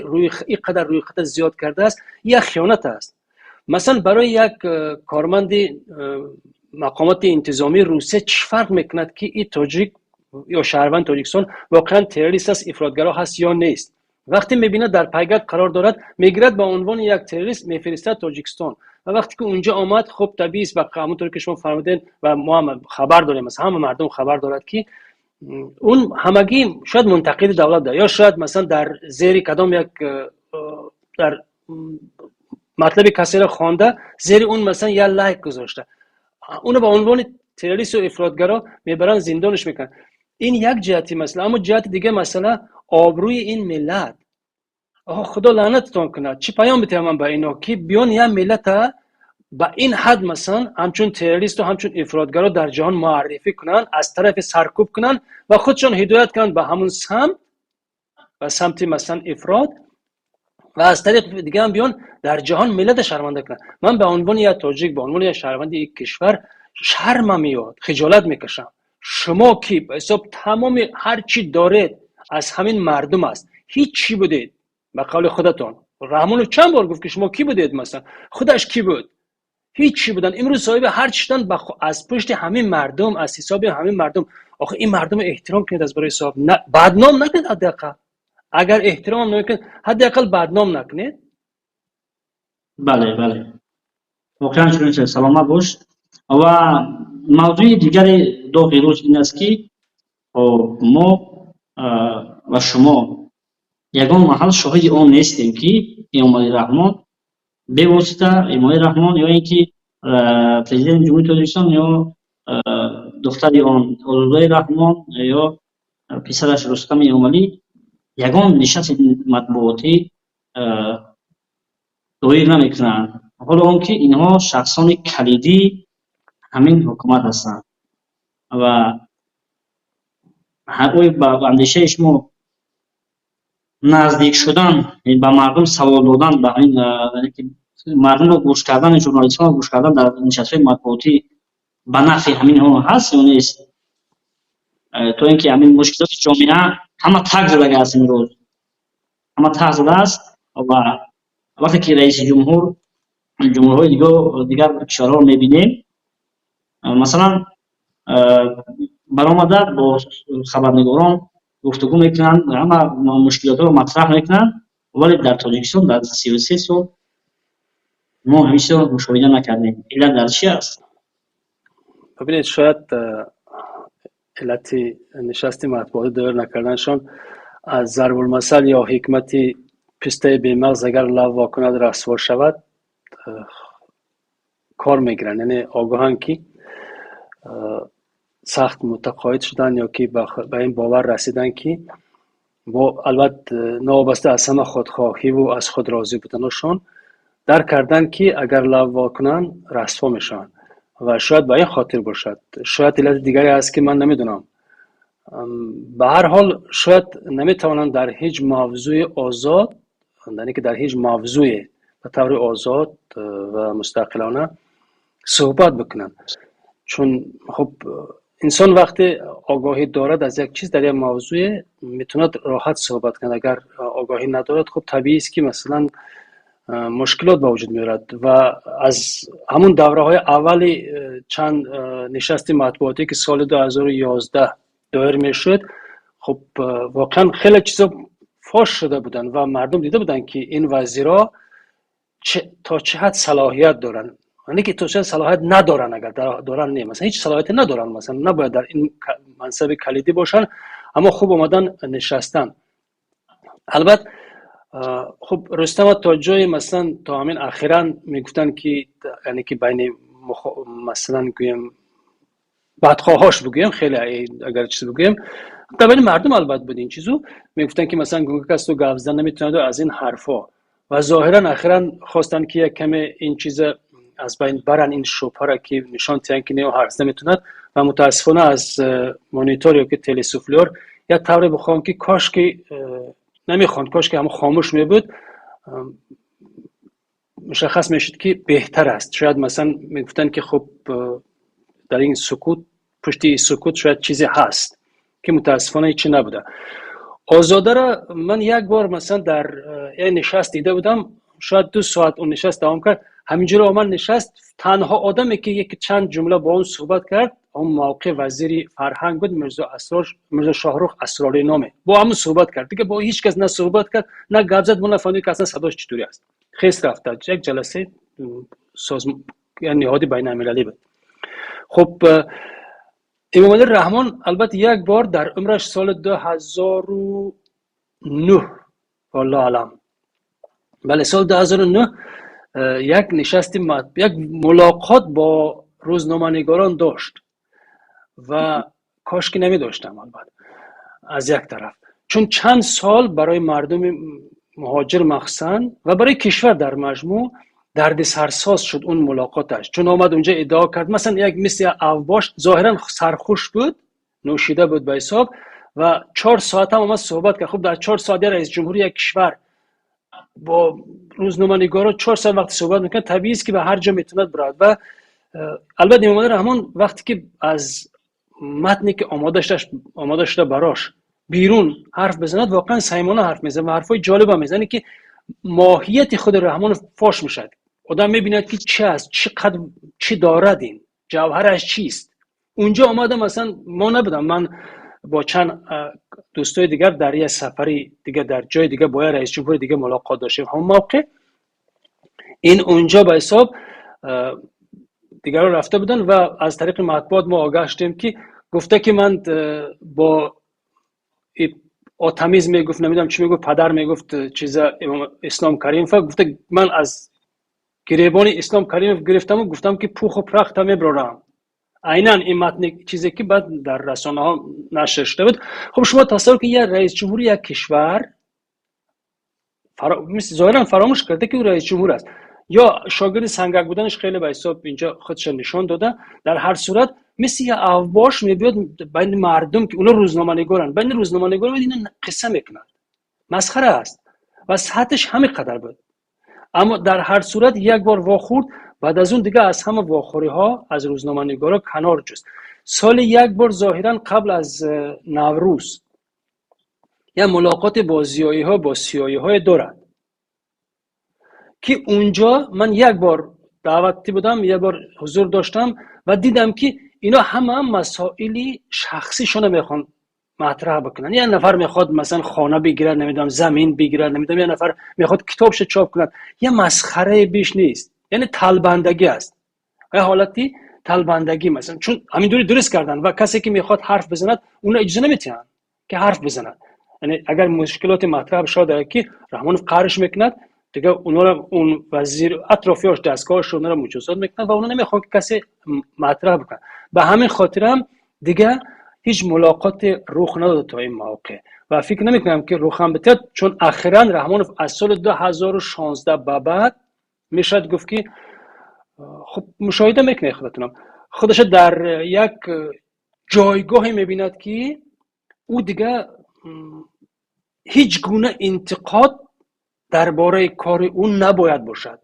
B: ин қадар рӯйхата зиёд кардааст, як хиёнат аст. Масалан, барои як корманди мақомоти интизомии Русия чӣ фарқ мекунад, ки ин тоҷик ё шаҳрванди Тоҷикистон воқеан террорист аст, ифротгаро ҳаст ё нест? Вақте мебинад, дар пайгард қарор дорад, мегирад, ба унвони як террорист мефиристад Тоҷикистон. Ва вақте ки унҷо омад, хуб, табиист, ба ҳамонтавре ки шумо фармудед ва мо ҳам хабар дорем, ҳама мардум хабар дорад, ки он ҳамагӣ шояд мунтақиди давлат ё шояд, масалан, дар зери кадом як дар матлаби касеро хонда, зери он, масалан, як лайк гузошта, уно ба унвони террористу ифротгаро мебаранд, зиндонаш мекунанд. Ин як ҷиҳати масъала. Аммо ҷиҳати дигаи масъала — обрӯи ин миллат. Оҳо, Худо лаънататон кунад, чӣ паём бидиҳам ман ба ино, ки биён як миллата ба ин ҳад, масалан, ҳамчун террористу ҳамчун ифротгаро дар ҷаҳон муаррифӣ кунанд, аз тарафи саркӯб кунанд ва худшон ҳидоят кунанд ба ҳамун самт, ба самти, масалан, ифрот, ва аз тариқи дига ҳам биён дар ҷаҳон миллата шарманда кунанд. Ман ба унвони як тоҷик, ба унвони як шаҳрванди як кишвар шармам меояд, хиҷолат мекашам. Шумо ки ба ҳисоб тамоми ҳар чӣ доред аз ҳамин мардум аст, ҳеҷ чӣ будед. Ба қавли худатон, Раҳмонов чанд бор гуфт, ки шумо кӣ будед? Масалан, худаш кӣ буд? Ҳеҷ чӣ буданд, имрӯз соҳиби ҳар чӣ шуданд аз пушти ҳамин мардум, аз ҳисоби ҳамин мардум. Охир ин мардумро эҳтиром кунед, аз барои ҳисоб бадном накунед. Ҳадди ақал агар эҳтиромам намекунед, ҳадди ақал бадном накунед.
A: Бале, воқеан чунин. Саломат бош. Ва мавзӯи дигари доғи рӯз ин аст, ки мо ва шумо ягон маҳал шоҳиди он нестем, ки Эмомалӣ Раҳмон, бевосита Эмомалӣ Раҳмон ё ин ки Президенти Ҷумҳурии Тоҷикистон ё духтари он Озодаи Раҳмон ё писараш Рустами Эмомалӣ ягон нишасти матбуотӣ доир намекунанд, ҳоло он ки инҳо шахсони калидии ҳамин ҳукумат ҳастанд. Ва оё ба андешаи шумо наздик шудан ба мардум, савол додан ба ҳамин мардумро гӯш кардан, журналистҳоро гӯш кардан дар нишастҳои матбуотӣ ба нафъи ҳаминҳо ҳаст ё нест, то ин ки ҳамин мушкилоти ҷомеа ҳама таг задага аст, имрӯз ҳама таг задааст? Ва вақте ки раиси ҷумҳур ҷумҳурҳои дигар кишварҳоро мебинем, масалан, баромада бо хабарнигорон гуфтугӯ мекунанд, ҳама мушкилотро матраҳ мекунанд, вале дар Тоҷикистон дар 33 сол мо ҳамин чизро мушоҳида накардем. Иллат дар чи аст?
B: Бибинед, шояд иллати нишасти матбуотӣ доир накарданашон аз зарбулмасал ё ҳикмати «пистаи бемағз агар лаб во кунад, расво шавад» кор мегиранд. Яъне огоҳанд, ки сахт мутақоид шуданд ё ки ба ин бовар расиданд, ки бо албатта новобаста аз ҳама худхоҳиву аз худ розӣ буданашон, дарк карданд, ки агар лаб во кунанд, расво мешаванд. Ва шояд ба ин хотир бошад, шояд иллати дигаре ҳаст, ки ман намедонам. Ба ҳар ҳол, шояд наметавонанд дар ҳеҷ мавзӯи озод, яъне ки дар ҳеҷ мавзӯе ба таври озод ва мустақилона суҳбат бикунанд, чун хуб, инсон вақте огоҳӣ дорад аз як чиз, дар як мавзӯе метавонад роҳат суҳбат кунад. Агар огоҳӣ надорад, хуб, табиист, ки масалан мушкилот ба вуҷуд меорад. Ва аз ҳамун давраҳои аввали чанд нишасти матбуотӣ, ки соли 2011 доир мешуд, хуб, воқеан хеле чизо фош шуда буданд ва мардум дида буданд, ки ин вазирҳо то чӣ ҳад салоҳият доранд, яъне ки то чӣ ҳад салоҳият надоранд. Агар доранд, не, масалан, ҳеҷ салоҳияте надоранд, масалан, набояд дар ин мансаби калидӣ бошанд, аммо хуб, омадан нишастанд. Албатта, хуб, Рустама то ҷое, масалан, то ҳамин ахиран мегуфтанд, ки яъне ки байни, масалан, гӯем, бадхоҳош бигӯем, хеле агар чиз бигӯем, дар байни мардум албатта буд ин чизу, мегуфтанд, ки масалан гунга касту гап зада наметавонаду аз ин ҳарфҳо. Ва зоҳиран ахиран хостанд, ки як каме ин чиза аз байн баранд ин шубҳаро, ки нишон диҳанд, ки не, ҳарф наметавонад. Ва мутаассифона аз монитор ё ки телесуфлёр як тавре бихоҳам, ки кош ки намехонд, кош ки ҳамон хомӯш мебуд, мушаххас мешуд, ки беҳтар аст. Шояд, масалан, мегуфтанд, ки хуб, дар ин сукут, пушти сукут шояд чизе ҳаст, ки мутаассифона ҳечи набуда. Озодаро ман як бор, масалан, дар як нишаст дида будам. Шояд 2 соат он нишаст давом кард. Ҳаминҷуро омад, нишаст. Танҳо одаме, ки як чанд ҷумла бо он суҳбат кард, он мавқеъ вазири фарҳанг буд, Мирзо Асрор, Мирзо Шоҳрух Асрорӣ номе, бо ҳамун суҳбат кард. Дига бо ҳеҷ кас на суҳбат кард, на гап зад. Мо нафаҳмидем, ки аслан садош чӣ аст. Хес рафта як ҷаласаи ниҳоди байналмилалӣ буд. Хуб, Эмомалӣ Раҳмон, албатта, як бор дар умраш, соли 2009, валлоҳу аълам, бале, соли 2009, як нишасти, як мулоқот бо рӯзноманигорон дошт ва кош ки намедоштам. Албатта, аз як тараф, чун чанд сол барои мардуми муҳоҷир махсусан ва барои кишвар дар маҷмӯъ дарди сарсоз шуд он мулоқоташ, чун омад, унҷа иддао кард, масалан, як мисли авбош, зоҳиран сархуш буд, нӯшида буд ба ҳисоб, ва 4 соат ҳам омад, суҳбат кард. Хуб, дар 4 соат як раиси ҷумҳури як кишвар бо рӯзноманигоро 4 соат вақте суҳбат мекунад, табиист, ки ба ҳар ҷо метавонад бирад. Ва албатта, Эмомалӣ Раҳмон вақте ки аз матне, ки омода шуда барош, берун ҳарф бизанад, воқеан самимона ҳарф мезанад ва ҳарфҳои ҷолибам мезанад, ки моҳияти худи Раҳмонов фош мешавад. Одам мебинад, ки чӣ аст, чӣ қадр чӣ дорад, ин ҷавҳараш чист. Унҷо омада, масалан, мо набудам, ман бо чанд дӯстои дигар дар як сафари дига, дар ҷои дига бо як раисҷумҳури дига мулоқот доштем. Ҳамон мавқеъ ин унҷо ба ҳисоб дигарон рафта буданд ва аз тариқи матбуот мо огаҳ шудем, ки гуфта, ки ман бо отамизм мегуфт, намедонам чӣ мегуфт, падар мегуфт, чиза, Ислом Каримов гуфта, ман аз гиребони Ислом Каримов гирифтаму гуфтам, ки пуху прахта меброрам. Айнан ин матни чизе, ки баъд дар расонаҳо нашр шуда буд. Хуб, шумо тасаввур кунед, як раисҷумҳури як кишвар зоҳиран фаромӯш карда, ки ӯ раисҷумҳур аст ё шогирди сангак буданаш хеле ба ҳисоб инҷо худша нишон дода. Дар ҳар сурат, мисли як авбош мебиёд байни мардум, ки уно рӯзноманигоранд, байни рӯзноманигорон ина қисса мекунад. Масхара аст ва сатҳаш ҳамин қадар буд. Аммо дар ҳар сурат як бор вохӯрд, баъд аз он дига аз ҳама вохӯриҳо, аз рӯзноманигорҳо канор ҷуст. Соли як бор, зоҳиран қабл аз Наврӯз, як мулоқоте бо зиёиҳо, бо сиёиҳое дорад, ки унҷо ман як бор даъватӣ будам, як бор ҳузур доштам ва дидам, ки ино ҳама масоили шахсишона мехоҳанд матраҳ бикунанд. Як нафар мехоҳад, масалан, хона бигирад, намедонам, замин бигирад, намедонам, як нафар мехоҳад китобша чоп кунад. Як масхарае беш нест, яъне талбандагӣ аст, як ҳолати талбандагӣ. Масалан, чун ҳамин дуруст кардан ва касе, ки мехоҳад ҳарф бизанад, уна иҷоза наметиҳанд, ки ҳарф бизанад. Яъне агар мушкилоти матраҳ бишавад, ки Раҳмонов қаҳрш мекунад, дига онора, он вазир, атрофиёш, дастгоҳаш онро муҷозот мекунад ва оно намехоҳанд, ки касе матраҳ бикунад. Ба ҳамин хотирам дига ҳеҷ мулоқоте рух надод то ин мавқеъ ва фикр намекунам, ки рухам битиҳад, чун ахиран Раҳмонов аз соли 2016 ба баъд, мешавад гуфт, ки хуб, мушоҳида мекунед худатонам, худаша дар як ҷойгоҳе мебинад, ки ӯ дига ҳеҷ гуна интиқод дар бораи кори ӯ набояд бошад.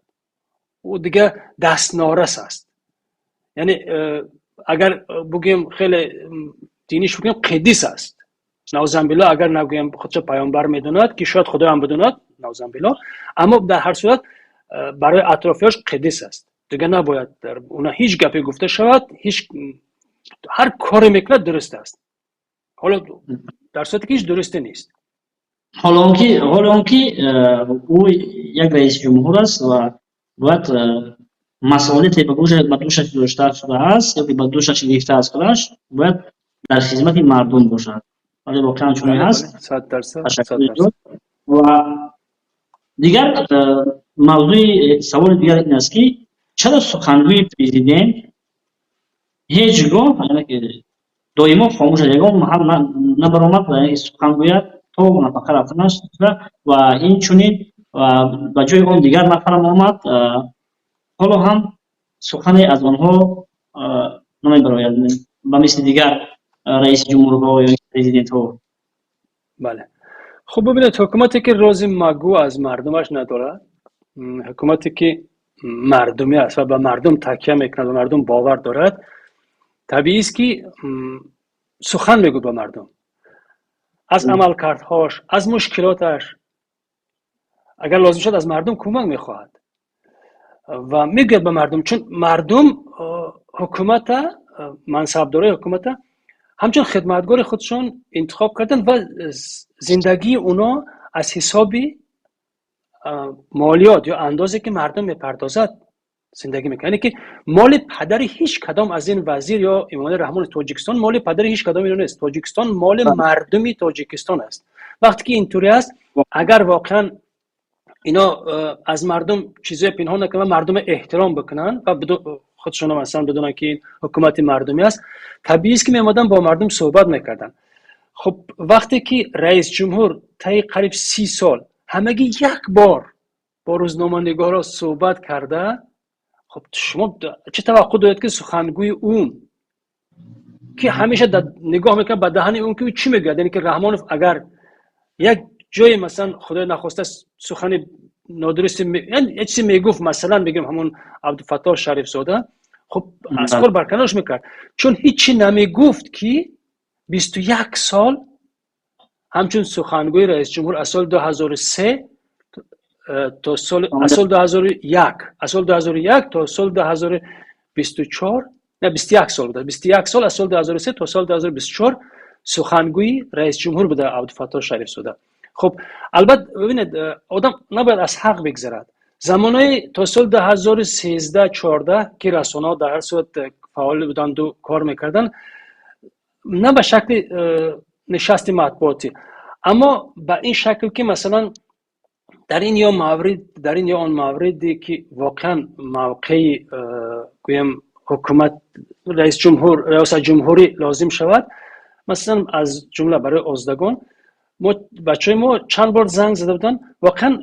B: Ӯ дига дастнорас аст. Яъне агар бугӯем, хеле диниш бигӯем, қиддис аст. Наъузубилло, агар нагӯем, худша паёмбар медонад, ки шояд Худоям бидонад, наъузубилло. Аммо дар ҳар сурат барои атрофиёш қиддис аст. Дига набояд уна ҳеҷ гапе гуфта шавад, ҳеҷ ҳар коре мекунад, дуруст аст. Ҳоло дар сурате ки ҳеҷ дурусте нест.
A: Ҳоло он ки ӯ як раиси ҷумҳур аст ва бояд масъулияте ба дӯшаш гузошта шудааст ё ки ба дӯшаш гирифтааст худаш, бояд дар хизмати мардум бошад. Вале воқеан чунин ҳаст. Ва дигар мавзӯи саволи дигар ин аст, ки чаро сухангӯи президент ҳеҷ гоҳ, доимо хомӯш аст, ягон маҳал набаромад сухан гӯяд то нафақа рафтанаш ва инчунин ба ҷои он дигар нафарам омад. Ҳоло ҳам Сухане аз онҳо намебарояд, ба мисли дигар раиси ҷумҳурҳо ё президентҳо.
B: Бале, хуб, бибинед, ҳукумате ки рози магӯ аз мардумаш надорад, ҳукумате ки мардумӣ аст ва ба мардум такя мекунад, ба мардум бовар дорад, табиист ки сухан мегӯяд ба мардум аз амалкардҳош, аз мушкилоташ. Агар лозим шуд, аз мардум кӯмак мехоҳад ва мегӯяд ба мардум, чун мардум ҳукумата, мансабдорои ҳукумата ҳамчун хидматгори худшон интихоб карданд ва зиндагии оно аз ҳисоби молиёт ё андозе ки мардум мепардозад зиндагӣ мекунад. Яъне ки моли падари ҳеҷ кадом аз ин вазир ё Эмомалӣ Раҳмони Тоҷикистон, моли падари ҳеҷ кадом ино нест. Тоҷикистон моли мардуми Тоҷикистон аст. Вақте ки интури аст, агар воқеан ино аз мардум чизое пинҳон накунанд ва мардума эҳтиром бикунанд ва худшона масалан бидонанд, ки ин ҳукумати мардумӣ аст, табиист ки меомаданд, бо мардум суҳбат мекарданд. Хуб, вақте ки раис ҷумҳур таи қариб 30 сол ҳамагӣ як бор бо рӯзноманигорҳо суҳбат карда, хуб, шумо чӣ таваққӯъ доред, ки сухангӯи ӯ, ки ҳамеша нигоҳ мекунад ба даҳани ӯ, ки ӯ чӣ мегӯяд? Яъне ки Раҳмонов агар як ҷое, масалан, худои нахоста, сухани нодурусти як чизе мегуфт, масалан мегӯем, ҳамон Абдуфаттоҳ Шарифзода, хуб, аз кор барканорш мекард, чун ҳичи намегуфт, ки 21 сол ҳамчун сухангӯи раисҷумҳур аз соли 2003 то соли, аз соли 2001, аз соли 2001 то соли 2024, не, 21 сол буда, 21 сол, аз соли 2003 то соли 2024 сухангӯи раисҷумҳур буда Абдуфаттоҳ Шарифзода. Хуб, албатта, бибинед, одам набояд аз ҳақ бигзарад. Замонаи то соли 2013, 14, ки расонаҳо дар ҳар сурат фаъол буданду кор мекарданд, на ба шакли нишасти матбуотӣ, аммо ба ин шакл, ки масалан дар ин ё маврид, дар ин ё он мавриде, ки воқеан мавқеи, гӯем, ҳукумат, раисҷумҳур, риёсат ҷумҳурӣ лозим шавад, масалан, аз ҷумла барои озодагон, мо бачаҳои мо чанд бор занг зада буданд, воқеан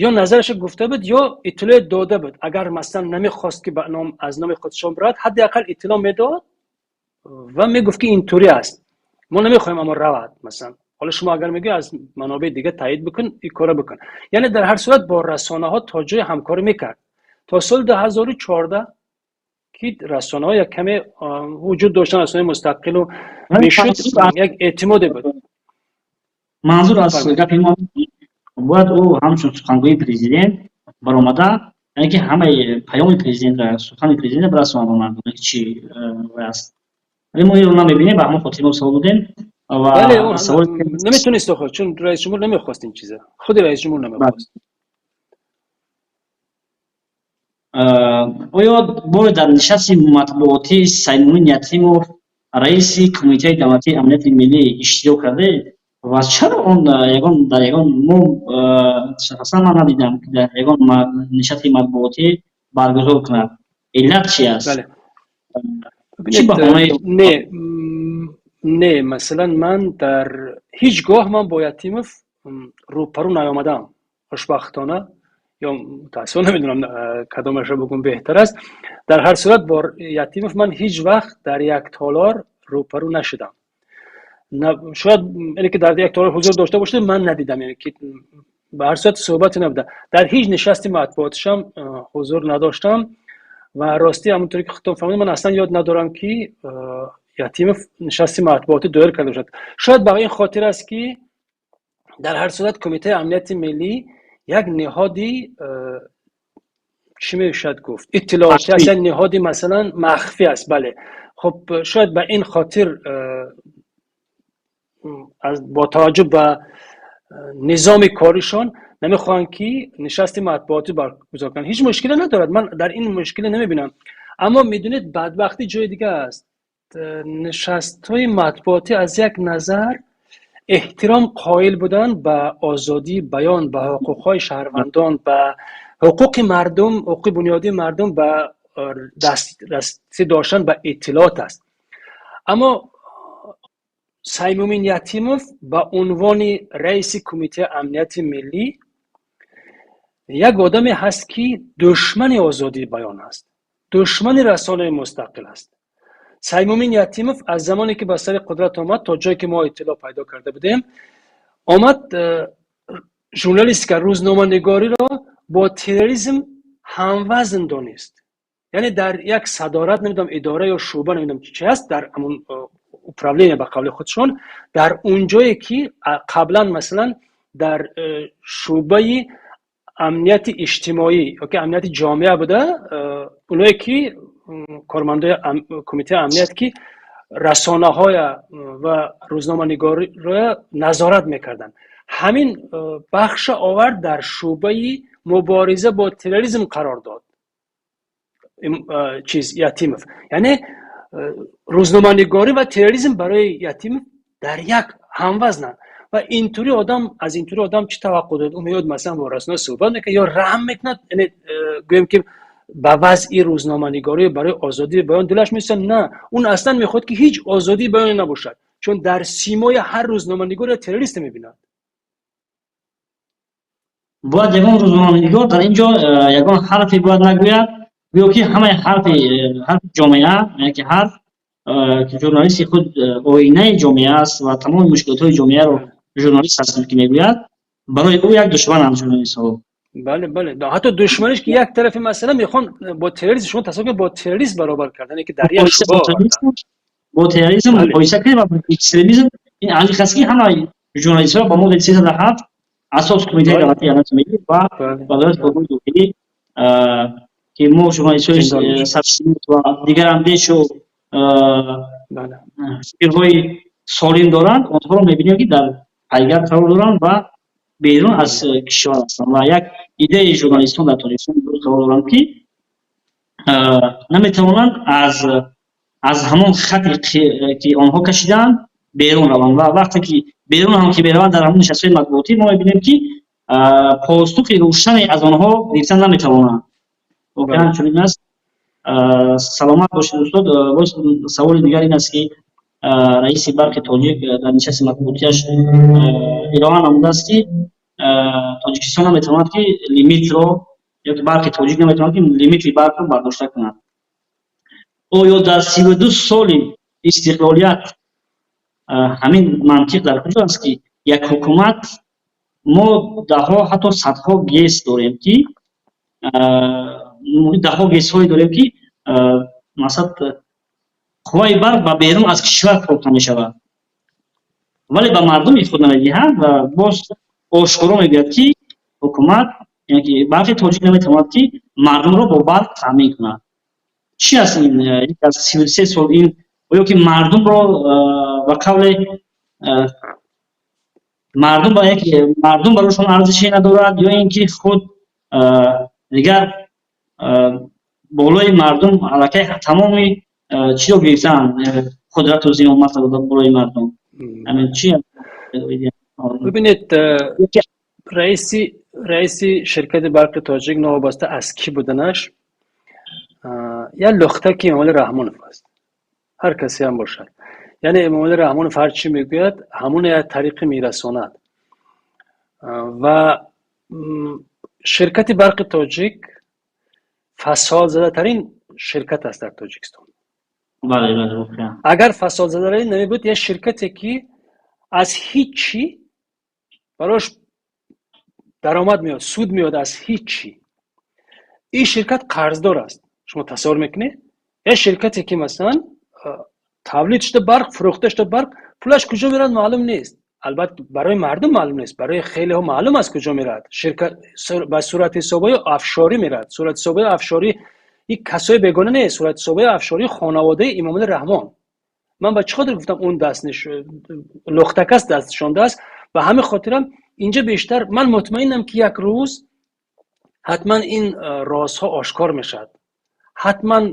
B: ё назарашо гуфта буд, ё иттилоъ дода буд. Агар масалан намехост, ки аз номи худшон бирад, ҳадди ақал иттилоъ медод ва мегуфт, ки интури аст, мо намехоҳем, аммо равад. Масалан, ҳоло шумо агар мегӯӣ, аз манобеи дига таъид бикун, ин кора бикун. Яъне дар ҳар сурат бо расонаҳо то ҷое ҳамкорӣ мекард то соли 2014, ки расонаҳо як каме вуҷуд доштан, расонаи мустақилу мешуд, як эътимоде буд.
A: Манзур аз гапи мо, бояд ӯ ҳамчун сухангӯи президент баромада, яъне ки ҳамаи паёми президентра, сухани президента бирасонад ба мардум, чи аст. Вале мо инро намебинем, ба ҳамон хотир мо савол додем.
B: Ва наметонист охо, чун раисҷумҳур намехост ин чиза, худи раисҷумҳур намехост.
A: Оё боре дар нишасти матбуотии Саймумин Ятимов, раиси Кумитаи давлатии амнияти миллӣ, иштирок кардед ва чаро он ягон дар ягон, мо шахсан ман надидам, ки дар ягон нишасти матбуотӣ баргузор кунад? Иллат чи аст? Чӣ баҳонаи?
B: Не, не, масалан, ман дар ҳеҷ гоҳ ман бо Ятимов рӯпарӯ наёмадам, хушбахтона ё мутаассифона, намедонам, кадомашро бигӯм беҳтар аст. Дар ҳар сурат бо Ятимов ман ҳеҷ вақт дар як толор рӯпарӯ нашудам. Шояд яъне ки дар як толор ҳузур дошта бошад, ман надидам, яъне ки ба ҳар сурат суҳбате набуда. Дар ҳеҷ нишасти матбуотишам ҳузур надоштам ва ростӣ, ҳамонторе ки худтон фаҳмидед, ман аслан ёд надорам, ки Ятимов нишасти матбуотӣ доир карда бошад. Шояд ба ин хотир аст, ки дар ҳар сурат Кумитаи амнияти миллӣ як ниҳоди, чӣ мешавад гуфт, иттилоотӣ аст, як ниҳоди масалан махфӣ аст. Бале, хуб, шояд ба ин хотир, бо таваҷҷӯҳ ба низоми коришон, намехоҳанд, ки нишасти матбуотӣ баргузор кунанд. Ҳеҷ мушкиле надорад, ман дар ин мушкиле намебинам, аммо медонед, бадбахтӣ ҷои дига аст. Нишастҳои матбуотӣ аз як назар эҳтиром қоил будан ба озодии баён, ба ҳуқуқҳои шаҳрвандон, ба ҳуқуқи мардум, ҳуқуқи бунёдии мардум ба дастрасӣ доштан ба иттилоот аст. Аммо Саймумин Ятимов ба унвони раиси Кумитаи амнияти миллӣ як одаме ҳаст, ки душмани озодии баён аст. Душмани расонаи мустақил аст. Саймумин Ятимов аз замоне ки ба сари қудрат омад, то ҷое ки мо иттилоъ пайдо карда будем, омад, журналистика, рӯзноманигориро бо терроризм ҳамвазн донист. Яъне дар як садорат, намедонам, идора ё шӯъба, намедонам чи аст, дар ҳамун управление, ба қавли худшон, дар унҷое ки қаблан, масалан, дар шӯъбаи амнияти иҷтимоӣ ёки амнияти ҷомеа буда, оное ки кормандои кумитаи амният, ки расонаҳоя ва рӯзноманигориро назорат мекарданд, ҳамин бахша овард, дар шӯъбаи мубориза бо терроризм қарор дод. Чиз, Ятимов, яъне рӯзноманигорӣ ва терроризм барои Ятимов дар як ҳамвазнанд. Ва интури одам, аз интури одам чӣ таваққӯъ дорад? Ӯ меояд, масалан, бо расона суҳбат мекунад ё раҳм мекунад, яъне гӯем ки ба вазъи рӯзноманигорӣ, барои озодии баён дилаш месӯзад? На, он аслан мехоҳад, ки ҳеҷ озодии баёне набошад, чун дар симои ҳар рӯзноманигор террорист мебинад.
A: Бояд ягон рӯзноманигор дар ин ҷо ягон ҳарфе бояд нагӯяд, гӯё ки ҳамаи ҳарфи ҷомеа, яъне ки ҳарф ки журналисти худ оинаи ҷомеа аст ва тамоми мушкилотҳои ҷомеаро журналист ҳастанд ки мегӯяд, барои ӯ як душмананд журналистҳо.
B: Бале, ҳатто душманиш ки як тарафи масъала мехоҳанд бо терроризм, шумо тасаввур кунед, бо террорист баробар кардан, ки дар як шӯъба.
A: Бо терроризм муқоиса кунед ва экстремизм. Ин аниқ аст, ки ҳама журналистҳо ба моддаи 307 асос Кумитаи давлатии амнияти миллӣ ва Вазорати корҳои дохилӣ, ки мо журналистҳои саршинос ва дигарандешу фикрҳои солим доранд, онҳоро мебинем, ки дар пайгар қарор доранд ва берун аз кишвар ҳастанд. Ва як идеяи журналистон дар Тоҷикистон имрӯз қарор доранд, ки наметавонанд аз ҳамон хате ки онҳо кашидаанд, берун раванд. Ва вақте ки берун ҳам ки мераванд, дар ҳамон нишастҳои матбуотӣ мо мебинем, ки посухи рӯшане аз онҳо гирифта наметавонанд. Воқеан чунин аст. Саломат бошед, устод. Боз саволи дигар ин аст, ки раиси Барқи Тоҷик дар нишасти матбуотиаш илова намудааст, ки Тоҷикистон наметавонад, ки лимитро, ёки Барқи Тоҷик наметавонад, ки лимити барқро бардошта кунад. Оё дар 32 соли истиқлолият ҳамин мантиқ дар куҷо аст, ки як ҳукумат, мо даҳҳо, ҳатто садҳо ГЭС дорем, ки даҳҳо ГЭСҳое дорем, ки масалан қувваи барқ ба берун аз кишвар фурӯхта мешавад, вале ба мардуми худ намедиҳад? Ва боз ошкоро мегӯяд, ки ҳукумат, яъне ки Барқи Тоҷик наметавонад, ки мардумро бо барқ таъмин кунад. Чӣ аст ин аз 33 сол? Ин оё ки мардумро, ба қавле, мардум ба як мардум барошон арзише надорад, ё ин ки худ дигар болои мардум аллакай тамоми чиро гирифтаанд, қудрату зимоматро болои мардум? Ҳамин чи?
B: Бибинед, раиси ширкати Барқи Тоҷик, новобаста аз кӣ буданаш, як лухтаки Эмомалӣ Раҳмонов аст, ҳар касе ҳам бошад. Яъне Эмомалӣ Раҳмонов ҳар чӣ мегӯяд, ҳамон як тариқе мерасонад. Ва ширкати Барқи Тоҷик фасодзадатарин ширкат аст дар Тоҷикистон. Агар фасодзадатарин намебуд, як ширкате ки аз ҳиччи барош даромад меояд, суд меояд, аз ҳиччи, ин ширкат қарздор аст. Шумо тасаввур мекунед, як ширкате ки, масалан, тавлид шуда барқ, фурӯхта шуда барқ, пулаш куҷо меравад, маълум нест. Албатта, барои мардум маълум нест, барои хелеҳо маълум аст, куҷо меравад. Ширкат ба сурати ҳисобҳои офшорӣ меравад. Сурати ҳисобҳои офшорӣ ин касои бегона нест, сурати ҳисобҳои офшории хонаводаи Имомалӣ Раҳмон. Ман ба чӣ хотир гуфтам, он даст лухтакас даст нишондааст? Ба ҳамин хотирам инҷа бештар ман мутмаинам, ки як рӯз ҳатман ин розҳо ошкор мешавад, ҳатман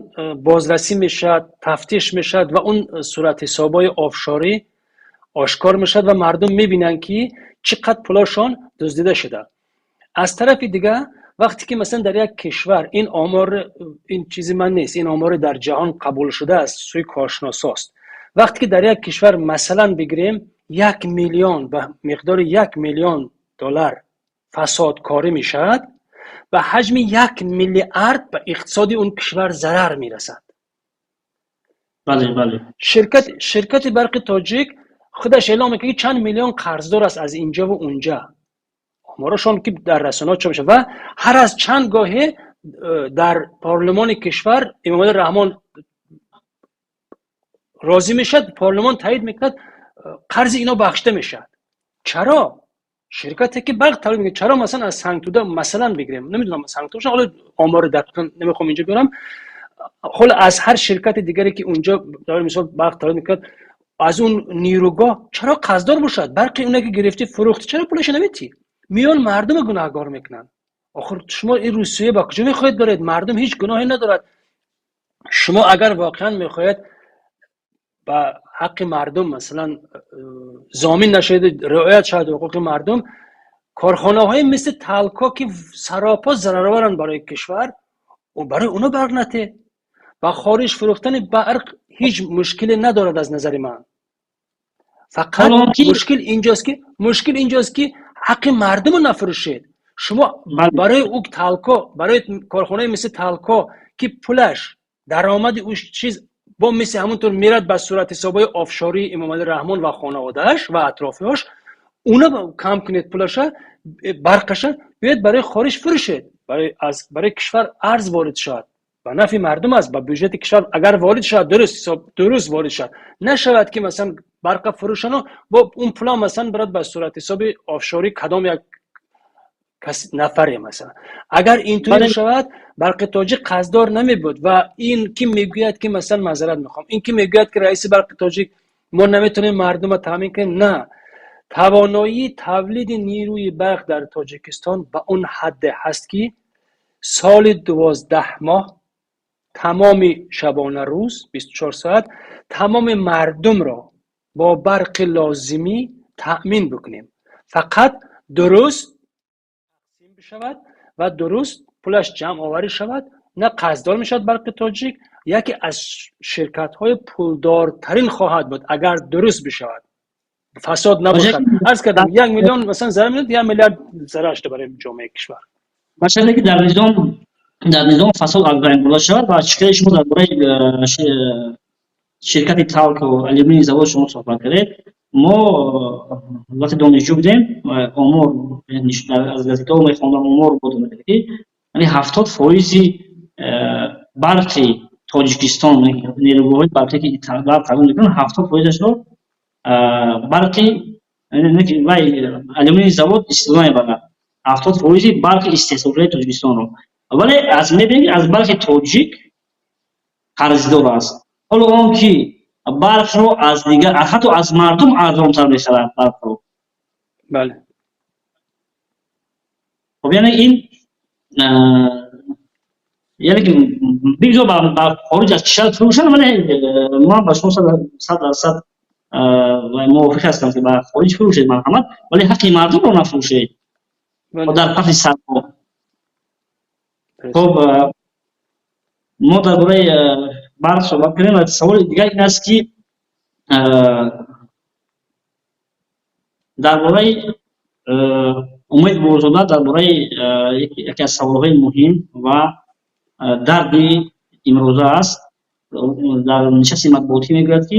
B: бозрасӣ мешавад, тафтиш мешавад ва он суратҳисобҳои офшорӣ ошкор мешавад ва мардум мебинанд, ки чӣ қадр пулошон дуздида шуда. Аз тарафи дигар, вақте ки, масалан, дар як кишвар, ин омор, ин чизи ман нест, ин омори дар ҷаҳон қабул шуда аст, сӯи коршиносост, вақте ки дар як кишвар, масалан, бигирем, 1 миллион, ба миқдори 1 миллион доллар фасодкорӣ мешавад. Ба ҳаҷми 1 миллиард ба иқтисоди он кишвар зарар мерасад.
A: Бале, бале.
B: Ширкати Барқи Тоҷик худаш эълом мекунад, ки чанд миллион қарздор аст аз инҷаву унҷа. Оморошон ки дар расонаҳо чоп мешавад ва ҳар аз чанд гоҳе дар парлумони кишвар Эмомалӣ Раҳмон розӣ мешавад, парлумон таъид мекунад, қарзи ино бахшида мешавад. Чаро ширкате ки барқ тавлид мекунад, чаро масалан аз Сангтуда, масалан бигирем, намедонам, Сангтуда, ҳоло омори дақиқ намехоҳам инҷо биёрам, ҳоло аз ҳар ширкати дигаре ки унҷо дар мисол барқ тавлид мекунад, аз он нерӯгоҳ чаро қарздор бошад? Барқи оне ки гирифтӣ, фурӯхтӣ, чаро пулашо наметӣ? Миён мардума гунаҳгор мекунанд. Охир шумо ин Русия ба куҷо мехоҳед баред? Мардум ҳеҷ гуноҳе надорад. Шумо агар воқеан мехоҳед ба ҳаққи мардум масалан зомин нашавед, риоят шавад ҳуқуқи мардум, корхонаҳои мисли Талко, ки саропо зарароваранд барои кишвар, барои оно барқ натед. Ба хориҷ фурӯхтани барқ ҳеҷ мушкиле надорад аз назари ман. Фақат мушкил инҷост, ки ҳаққи мардумро нафурӯшед. Шумо барои ӯ Талко, барои корхонаи мисли Талко, ки пулаш, даромади ӯ чиз бо мисли ҳамонтур мерад ба суратҳисобҳои офшории Эмомалӣ Раҳмон ва хонаводааш ва атрофиҳош, уна кам кунед пулаша, барқаша биёед барои хориҷ фурӯшед, барои кишвар арз ворид шавад, ба нафъи мардум аст, ба бюҷети кишвар агар ворид шавад, дуруст ҳисоб, дуруст ворид шавад. Нашавад ки масалан барқа фурӯшану бо он пула масалан барад ба суратҳисоби офшорӣ кадом як нафаре. Масалан, агар интури шавад, Барқи Тоҷик қарздор намебуд. Ва ин ки мегӯяд, ки масалан, маъзарат мехоҳам, ин ки мегӯяд, ки раиси Барқи Тоҷик мо наметавонем мардумро таъмин кунем, на, тавоноии тавлиди нерӯи барқ дар Тоҷикистон ба он ҳадде ҳаст, ки соли 12 моҳ, тамоми шабона рӯз, 24 соат тамоми мардумро бо барқи лозимӣ таъмин бикунем. Фақат дуруст тақсим бишавад ва дуруст пулаш ҷамъоварӣ шавад, на қарздор мешавад. Барқи Тоҷик яке аз ширкатҳои пулдортарин хоҳад буд, агар дуруст бишавад, фасод набошад. Арз кардам, 1 миллион масалан зарар медод, 1 миллиард зарар шуда барои ҷомеаи кишвар.
A: Масале ки дар низом фасод аз байн бурда шавад. Ва чикари шумо дар бораи ширкати Талко, алюминий завод шумо суҳбат кардед. Мо вақте донишҷӯ будем, омор аз газетаҳо мехондам, омор буд, ки яъне 70 фоизи барқи Тоҷикистон, нерӯгоҳҳои барқӣ ки барқ тавлид мекунанд, 70 фоизашро барқи вай алюминий завод истифода мебарад, 70 фоизи барқи истеҳсолшудаи Тоҷикистонро. Вале аз мебинем, аз Барқи Тоҷик қарздор аст, ҳоло он ки барқро аз дигар, ҳатто аз мардум арзонтар мехарад барқро.
B: Бале.
A: Хоб, яъне ин, яъне ки бигзор ба хориҷ аз кишвар фурӯшанд, вале ман ба шумо 100% мувофиқ ҳастам, ки ба хориҷ фурӯшед, марҳамат, вале ҳаққи мардумро нафурӯшед дар паси сармо. Хоб, мо дар бораи барқ суҳбат кардем ва саволи дигар ин аст, ки дар бораи Умед Бобозода, дар бораи яке аз саволҳои муҳим ва дарди имрӯза аст. Дар нишасти матбуотӣ мегӯяд, ки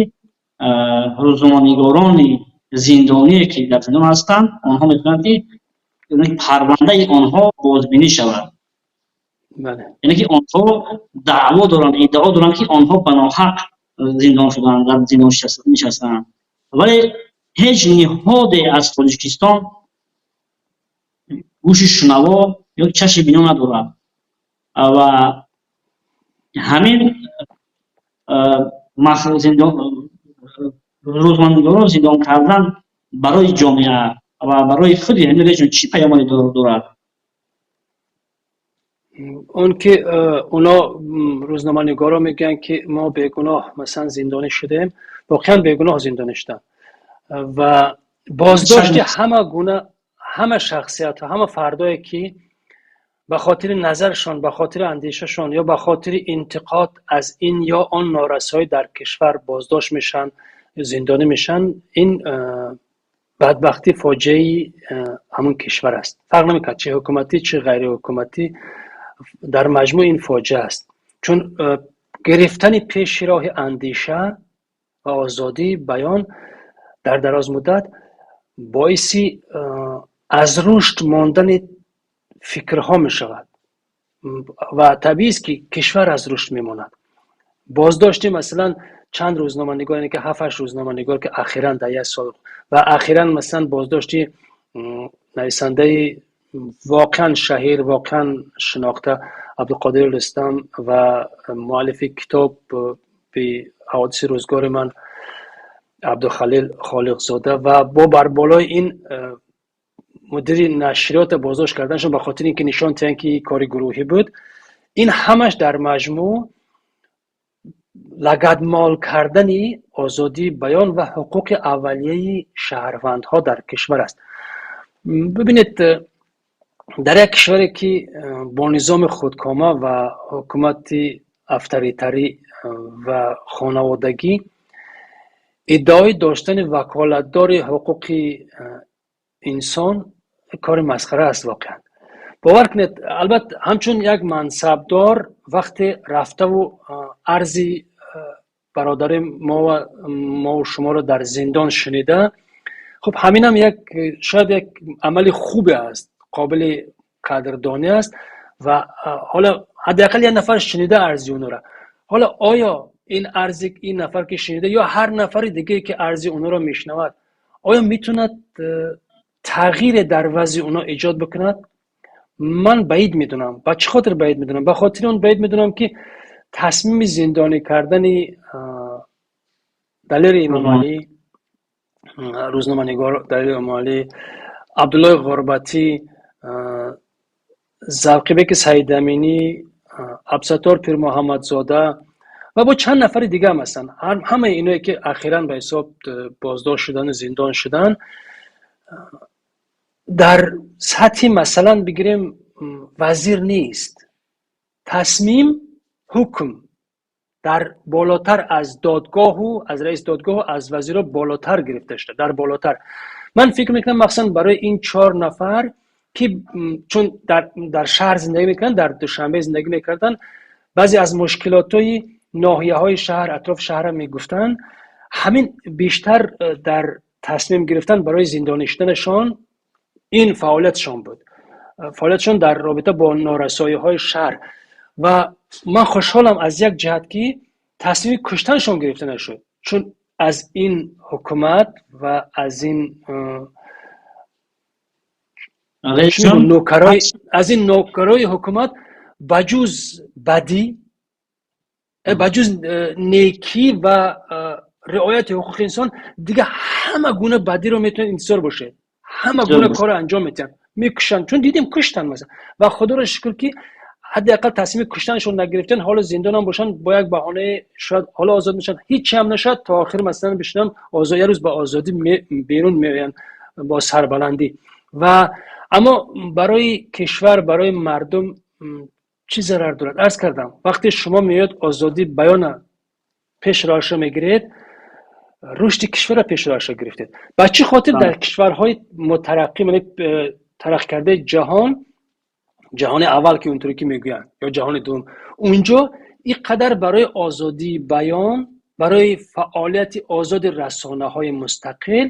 A: рӯзноманигорони зиндоние, ки дар зиндон ҳастанд, онҳо метавонанд, ки парвандаи онҳо бозбинӣ шавад, яъне ки онҳо даъво доранд, иддао доранд, ки онҳо ба ноҳақ зиндон шуданд, дар зиндон нишастаанд, вале ҳеҷ ниҳоде аз Тоҷикистон гӯши шунаво ё чашми бино надорад. Ва ҳамин рӯзноманигорон зиндон кардан барои ҷомеа ва барои худи ҳамин режим чӣ паёмаде дорад?
B: Он ки оно рӯзноманигоро мегӯянд, ки мо бегуноҳ масалан зиндонӣ шудем, воқеан бегуноҳ зиндонӣ шуданд. Ва боздошти ҳама гуна, ҳама шахсиятҳо, ҳама фардое, ки ба хотири назаршон, ба хотири андешашон ё ба хотири интиқод аз ин ё он норасоӣ дар кишвар боздошт мешаванд, зиндонӣ мешаванд, ин бадбахтӣ, фоҷиаи ҳамон кишвар аст. Фарқ намекунад, чӣ ҳукуматӣ, чӣ ғайриҳукуматӣ, дар маҷмӯъ ин фоҷиа аст, чун гирифтани пеши роҳи андеша ва озодии баён дар дарозмуддат боиси аз рушд мондани фикрҳо мешавад ва табиист, ки кишвар аз рушд мемонад. Боздошти, масалан, чанд рӯзноманигор, яъне ки ҳафт ҳашт рӯзноманигор, ки ахиран дар як сол ва ахиран, масалан, боздошти нависандаи воқеан шаҳир, воқеан шинохта Абдуқодири Рустам ва муаллифи китоб «Ҳаводиси рӯзгори ман» Абдухалил Холиқзода ва бо бар болои ин мудири нашриёта боздошт карданашон ба хотири ин ки нишон диҳанд, ки кори гурӯҳӣ буд, ин ҳамаш дар маҷмӯъ лагадмол кардани озодии баён ва ҳуқуқи аввалияи шаҳрвандҳо дар кишвар аст. Бибинед, дар як кишваре, ки бо низоми худкома ва ҳукумати авторитарӣ ва хонаводагӣ иддаои доштани ваколатдори ҳуқуқи инсон кори масхара аст воқеан. Бовар кунед, албатта, ҳамчун як мансабдор вақте рафтаву арзи бародари мову шуморо дар зиндон шунида, хуб, ҳаминам як шояд як амали хубе аст, қобили қадрдонӣ аст. Ва ҳоло ҳадди ақал як нафар шунида арзи онро. Ҳоло оё ин арзи ин нафар, ки шунида, ё ҳар нафари дигаре, ки арзи онро мешунавад, оё метавонад тағйире дар вазъи онҳо эҷод бикунад? Ман баид медонам. Ба чӣ хотир баид медонам? Ба хотири он баид медонам, ки тасмими зиндонӣ кардани Далери Имомалӣ, рӯзноманигор Далери Имомалӣ, Абдуллои Ғурбатӣ, Завқибеки Саидаминӣ, Абсатор Пирмуҳаммадзода ва бо чанд нафари дига ҳам ҳастанд, ҳамаи иное, ки ахиран ба ҳисоб боздошт шудану зиндон шуданд, дар сатҳи, масалан, бигирем, вазир нест. Тасмим, ҳукм дар болотар аз додгоҳу аз раис додгоҳу аз вазирро болотар гирифта шуда, дар болотар. Ман фикр мекунам, махсусан барои ин чор нафар, ки чун дар шаҳр зиндагӣ мекунанд, дар Душанбе зиндагӣ мекарданд, баъзе аз мушкилотҳои ноҳияҳои шаҳр, атрофи шаҳрро мегуфтанд, ҳамин бештар дар тасмим гирифтан барои зиндонӣ шуданашон ин фаъолиятшон буд, фаъолиятшон дар робита бо норасоиҳои шаҳр. Ва ман хушҳолам аз як ҷиҳат, ки тасмими куштаншон гирифта нашуд, чун аз ин ҳукумат ва аз ин нокарои ҳукумат ба ҷуз бадӣ, ба ҷуз некӣ ва риояти ҳуқуқи инсон дига ҳама гуна бадиро метавонед интизор бошед. Ҳама гуна корро анҷом медиҳанд, мекушанд, чун дидем, куштанд, масалан. Ва худоро шукр, ки ҳадди ақал тасмими куштанашон нагирифтан. Ҳоло зиндонам бошанд, бо як баҳонае шояд ҳоло озод мешаванд. Ҳичи ҳам нашояд, то охир, масалан, бишинам, як рӯз ба озодӣ берун меоянд бо сарбаландӣ. Ва аммо барои кишвар, барои мардум чӣ зарар дорад? Арз кардам, вақте шумо меояд, озодии баёна пеш роҳашро мегиред, рушди кишварро пеш роҳашро гирифтед. Ба чӣ хотир дар кишварҳои мутараққӣ, тараққӣ кардаи ҷаҳон, ҷаҳони аввал, ки онтуре ки мегӯянд, ё ҷаҳони дуввум, унҷо ин қадар барои озодии баён, барои фаъолияти озоди расонаҳои мустақил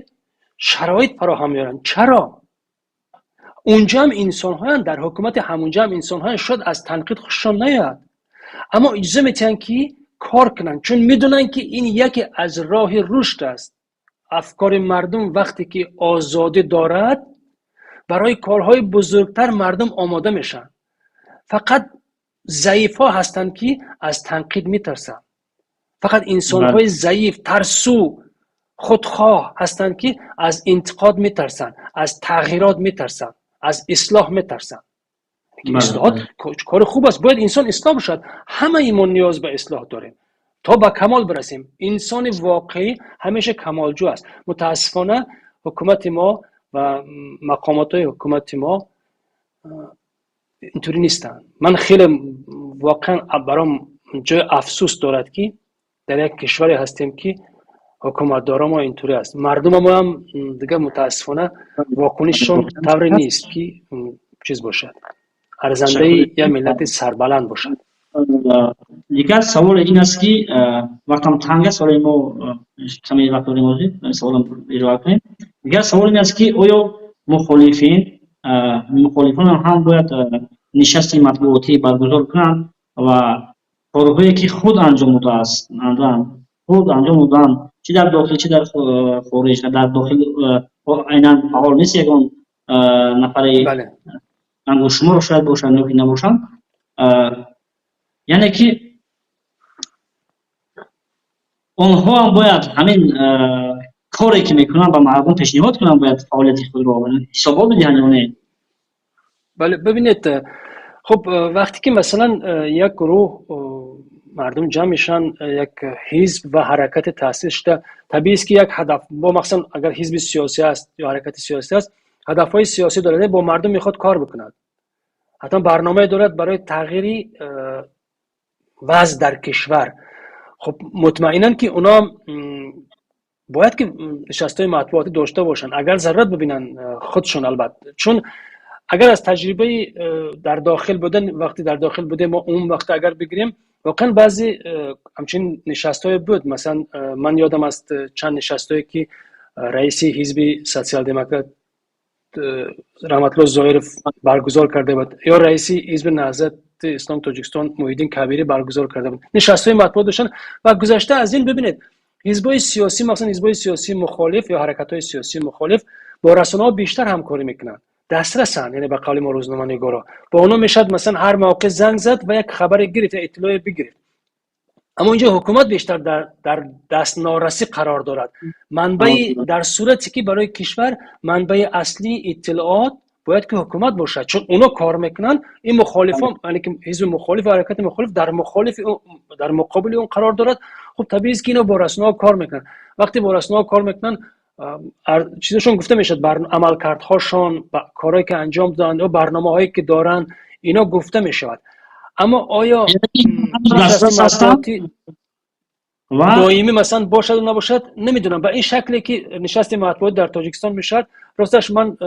B: шароит фароҳам меоранд? Чаро? Унҷо ҳам инсонҳоянд, дар ҳукумати ҳамунҷо ҳам инсонҳоянд, шояд аз танқид хушшон наояд, аммо иҷоза метиҳанд, ки кор кунанд, чун медонанд, ки ин яке аз роҳи рушд аст. Афкори мардум вақте ки озодӣ дорад, барои корҳои бузургтар мардум омода мешаванд. Фақат заифҳо ҳастанд, ки аз танқид метарсанд. Фақат инсонҳои заиф, тарсу, худхоҳ ҳастанд, ки аз интиқод метарсанд, аз тағйирот метарсанд, аз ислоҳ метарсанд. Ислоҳот кори хуб аст, бояд инсон ислоҳ бошад. Ҳамаи мо ниёз ба ислоҳ дорем, то ба камол бирасем. Инсони воқеӣ ҳамеша камолҷӯ аст. Мутаассифона, ҳукумати мо ва мақомотҳои ҳукумати мо интури нестанд. Ман хеле воқеан баром ҷои афсӯс дорад, ки дар як кишваре ҳастем, ки Ҳукуматдоро мо интури аст, мардума мо ҳам дигар, мутаассифона, вокунишшон тавре нест, ки чиз бошад, арзандаи як миллати сарбаланд бошад.
A: Дигар савол ин аст, ки вақтам танг аст, вале мо каме вақт дорем, ҳозир саволам ироа кунем. Дигар савол ин аст, ки оё мухолифон ҳам бояд нишасти матбуотӣ баргузор кунанд ва корҳое, ки худ анҷом додааст, худ анҷом доданд, чӣ дар дохил, чӣ дар хориҷ? Дар дохил айнан фаъол нест ягон нафари ангуштшуморо шояд бошанд ё ки набошанд, яъне ки онҳо ҳам бояд ҳамин коре, ки мекунанд, ба мардум пешниҳод кунанд, бояд фаъолияти худро ҳисобот бидиҳанд ё не?
B: Бале, бибинед, хуб, вақте ки, масалан, як гурӯҳ мардум ҷамъ мешаванд, як ҳизб ва ҳаракате таъсис шуда, табиист, ки як ҳадаф бо, махсусан агар ҳизби сиёсӣ аст ё ҳаракати сиёсӣ аст, ҳадафҳои сиёсӣ дорад, бо мардум мехоҳад кор бикунад, ҳатман барномае дорад барои тағйири вазъ дар кишвар. Хуб, мутмаинан, ки оно бояд ки нишастҳои матбуотӣ дошта бошанд, агар зарурат бибинанд худшон, албатта. Чун агар аз таҷрибаи дар дохил будан, вақте дар дохил будем мо, он вақт агар бигирем, воқеан баъзе ҳамчунин нишастҳое буд. Масалан, ман ёдам аст чанд нишастҳое, ки раиси ҳизби Социал-демократ Раҳматулло Зоиров баргузор карда буд ё раиси ҳизби Наҳзати Ислом Тоҷикистон Муҳиддин Кабирӣ баргузор карда буд, нишастҳои матбуот доштанд. Ва гузашта аз ин, бибинед, ҳизбҳои сиёсӣ, махсусан ҳизбҳои сиёсии мухолиф ё ҳаракатҳои сиёсии мухолиф, бо расонаҳо бештар ҳамкорӣ мекунанд, дастрасанд, яъне ба қавли мо рӯзноманигоро бо онҳо мешавад, масалан, ҳар мавқеъ занг зад ва як хабаре гирифт, як иттилоъе бигирифт. Аммо инҷо ҳукумат бештар дар дастнорасӣ қарор дорад. Манбаи, дар сурате ки барои кишвар манбаи аслии иттилоот бояд ки ҳукумат бошад, чун оно кор мекунанд. Ин мухолифон, яъне ки ҳизби мухолиф ва ҳаракати мухолиф дар муқобили он қарор дорад. Хуб, табиист, ки ино бо расонаҳо кор мекунанд. Вақте бо расонаҳо кор мекунанд, чизашон гуфта мешавад, амалкардҳошон, корҳое, ки анҷом доданд ё барномаҳое, ки доранд, ино гуфта мешавад. Аммо оё матбуоти доимӣ, масалан, бошаду набошад, намедонам. Ба ин шакле, ки нишасти матбуот дар Тоҷикистон мешавад, росташ, ман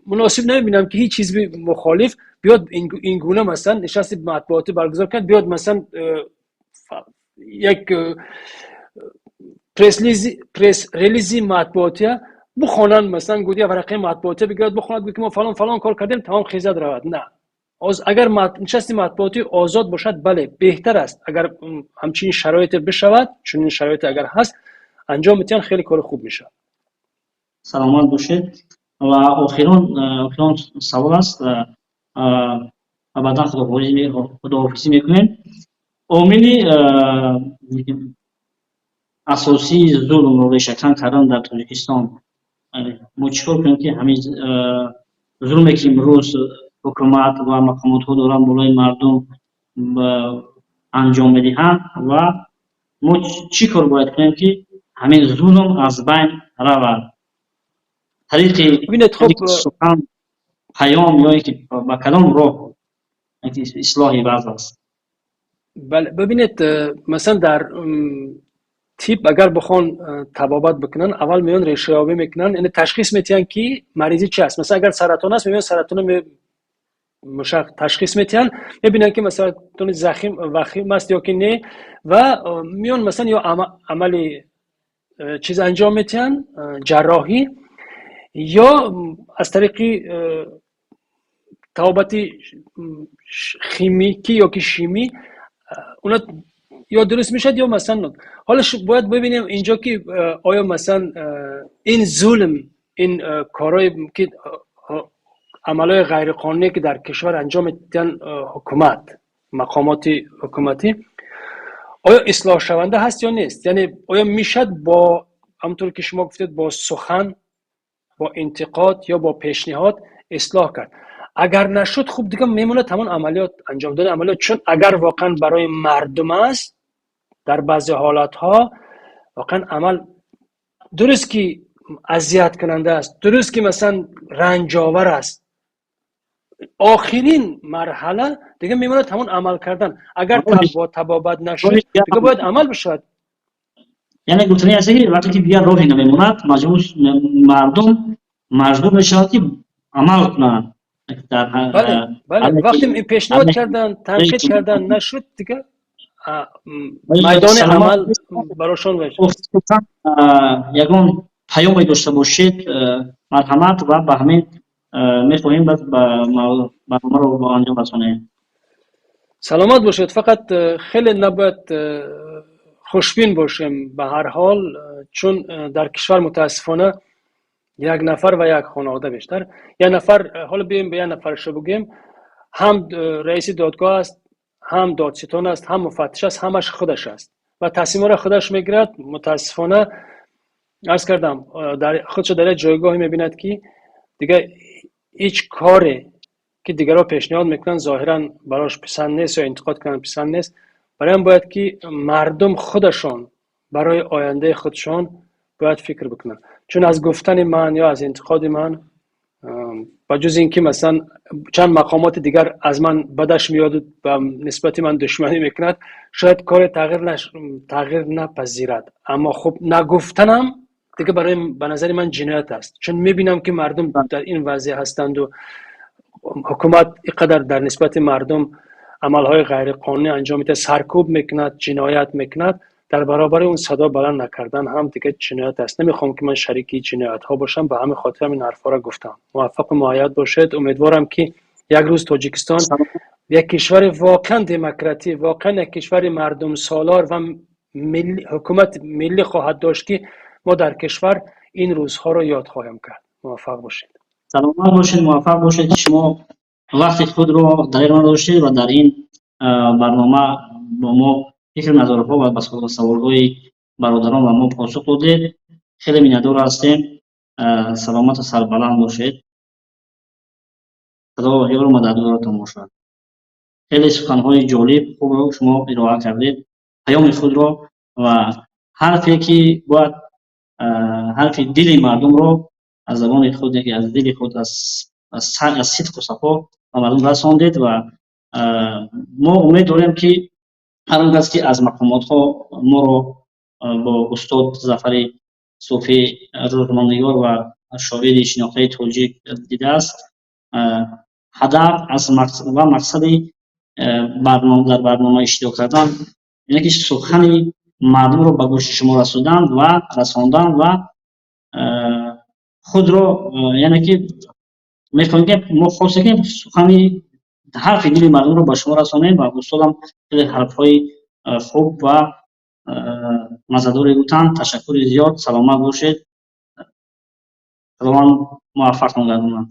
B: муносиб намебинам, ки ҳеҷ ҳизби мухолиф биёд, ин гуна, масалан, нишасти матбуотӣ баргузор кунад, биёд, масалан, як пресс-релизи матбуотия бухонанд, масалан, гуд, як варақаи матбуотия бигирад, бухонад, гӯяд, ки мо фалон фалон кор кардем, тамом, хезад, равад. На, агар нишасти матбуотӣ озод бошад, бале, беҳтар аст. Агар ҳамчунин шароите бишавад, чунин шароите агар ҳаст, анҷом метиҳанд, хеле кори хуб мешавад.
A: Саломат бошед. Ва охирон савол аст ва баъдан худоҳофизӣ мекунем. Омили асосии зулмро решакан кардан дар Тоҷикистон, мо чӣ кор кунем, ки ҳамин зулме, ки имрӯз ҳукумат ва мақомотҳо доранд, болои мардум анҷом медиҳанд, ва мо чӣ кор бояд кунем, ки ҳамин зулм аз байн равад? Тариқи сухан, паём ё ин ки ба кадом роҳ ислоҳи вазъ аст?
B: Бале, бибинед, масалан, дар тиб агар бихоҳанд табобат бикунанд, аввал меоянд, решаёбӣ мекунанд, яъне ташхис метиҳанд, ки маризӣ чи аст. Масалан, агар саратон аст, меоянд, саратона ташхис метиҳанд, мебинанд, ки саратони захим вахим аст ё ки не, ва меоянд, масалан, ё амали чиз анҷом метиҳанд, ҷарроҳӣ, ё аз тариқи табобати химикӣ ё ки шимӣ уна ё дуруст мешавад, ё масалан. Ҳоло бояд бибинем инҷо, ки оё, масалан, ин зулм, ин корҳое ки, амалҳои ғайриқонуние, ки дар кишвар анҷом медиҳанд ҳукумат, мақомоти ҳукуматӣ, оё ислоҳшаванда ҳаст ё нест. Яъне оё мешавад бо, ҳамонтавр ки шумо гуфтед, бо сухан, бо интиқод ё бо пешниҳод ислоҳ кард? Агар нашуд, хуб, дига мемонад ҳамон амалиёт, анҷом додани амалиёт. Чун агар воқеан барои мардум аст, дар баъзе ҳолатҳо воқеан амал дуруст ки азияткунанда аст, дуруст ки, масалан, ранҷовар аст, охирин марҳала дига мемонад ҳамон амал кардан. Агар бо табобат нашуд, дига бояд амал бишавад.
A: Яъне гуфтанӣ аст, ки вақте ки дигар роҳе намемонад, маҷбур, мардум маҷбур мешавад, ки амал кунанд.
B: Бале, вақте пешниҳод карданд, танқид карданд, нашуд, дигар майдони амал барошон.
A: Ягон паёме дошта бошед, марҳамат, ва ба ҳамин мехоҳем барномаро ба анҷом расонем.
B: Саломат бошед. Фақат хеле набояд хушбин бошем ба ҳар ҳол, чун дар кишвар мутаассифона як нафар ва як хонавода бештар. Як нафар, ҳоло биёем ба як нафарашо бигӯем, ҳам раиси додгоҳ аст, ҳам додситон аст, ҳам муфаттиш аст, ҳамаш худаш аст ва тасмимҳоро худаш мегирад. Мутаассифона, арз кардам, худшо дар як ҷойгоҳе мебинад, ки дигар ҳеҷ коре ки дигарро пешниҳод мекунанд, зоҳиран барош писанд нест ё интиқод кунанд, писанд нест. Барои ҳам бояд ки мардум худашон барои ояндаи худшон бояд фикр бикунанд, чун аз гуфтани ман ё аз интиқоди ман, ба ҷуз ин ки масалан чанд мақомоти дигар аз ман бадаш меояду ба нисбати ман душманӣ мекунад, шояд коре тағйир напазирад. Аммо хуб, нагуфтанам дига барои ба назари ман ҷиноят аст, чун мебинам, ки мардум дар ин вазъия ҳастанду ҳукумат ин қадар дар нисбати мардум амалҳои ғайриқонунӣ анҷом медиҳад, саркӯб мекунад, ҷиноят мекунад. Дар баробари он садо баланд накардан ҳам дига ҷиноят аст. Намехоҳам, ки ман шарики ҷиноятҳо бошам, ба ҳамин хотирам ин ҳарфҳоро гуфтам. Муваффақу муайяд бошед. Умедворам, ки як рӯз Тоҷикистон як кишвари воқеан демократӣ, воқеан як кишвари мардумсолор ва ҳукумати миллӣ хоҳад дошт, ки мо дар кишвар ин рӯзҳоро ёд хоҳем кард. Муваффақ бошед.
A: Саломат бошед, муваффақ бошед, ки шумо вақти худро дареғ надоштед ва дар ин барнома бо мо фикру назарҳо ва ба саволҳои бародарон ва мо посух додед. Хеле миннатдор ҳастем. Саломату сарбаланд бошед. Худо ёру мададгоратон бошад. Хеле суханҳои ҷолиб, хубро шумо ироа кардед, паёми худро ва ҳарфе ки бояд, ҳарфи дили мардумро аз забони худ, яке аз дили худ, аз сидқу сафо ба мардум расондед. Ва мо умед дорем, ки ҳар он кас ки аз мақомотҳо моро бо устод Зафари Суфӣ, рӯзноманигор ва шоири шинохтаи тоҷик, дидааст, ҳадаф ва мақсади дар барнома иштирок кардан ине ки сухани мардумро ба гӯши шумо расондан ва худро, яъне ки мехоҳем, ки мо хостем, ки сухани ҳарфи дили мардумро ба шумо расонем. Ва устодам хеле ҳарфҳои хуб ва маззадоре гуфтанд. Ташаккури зиёд, саломат бошед, Худованд муваффақтон гардонад.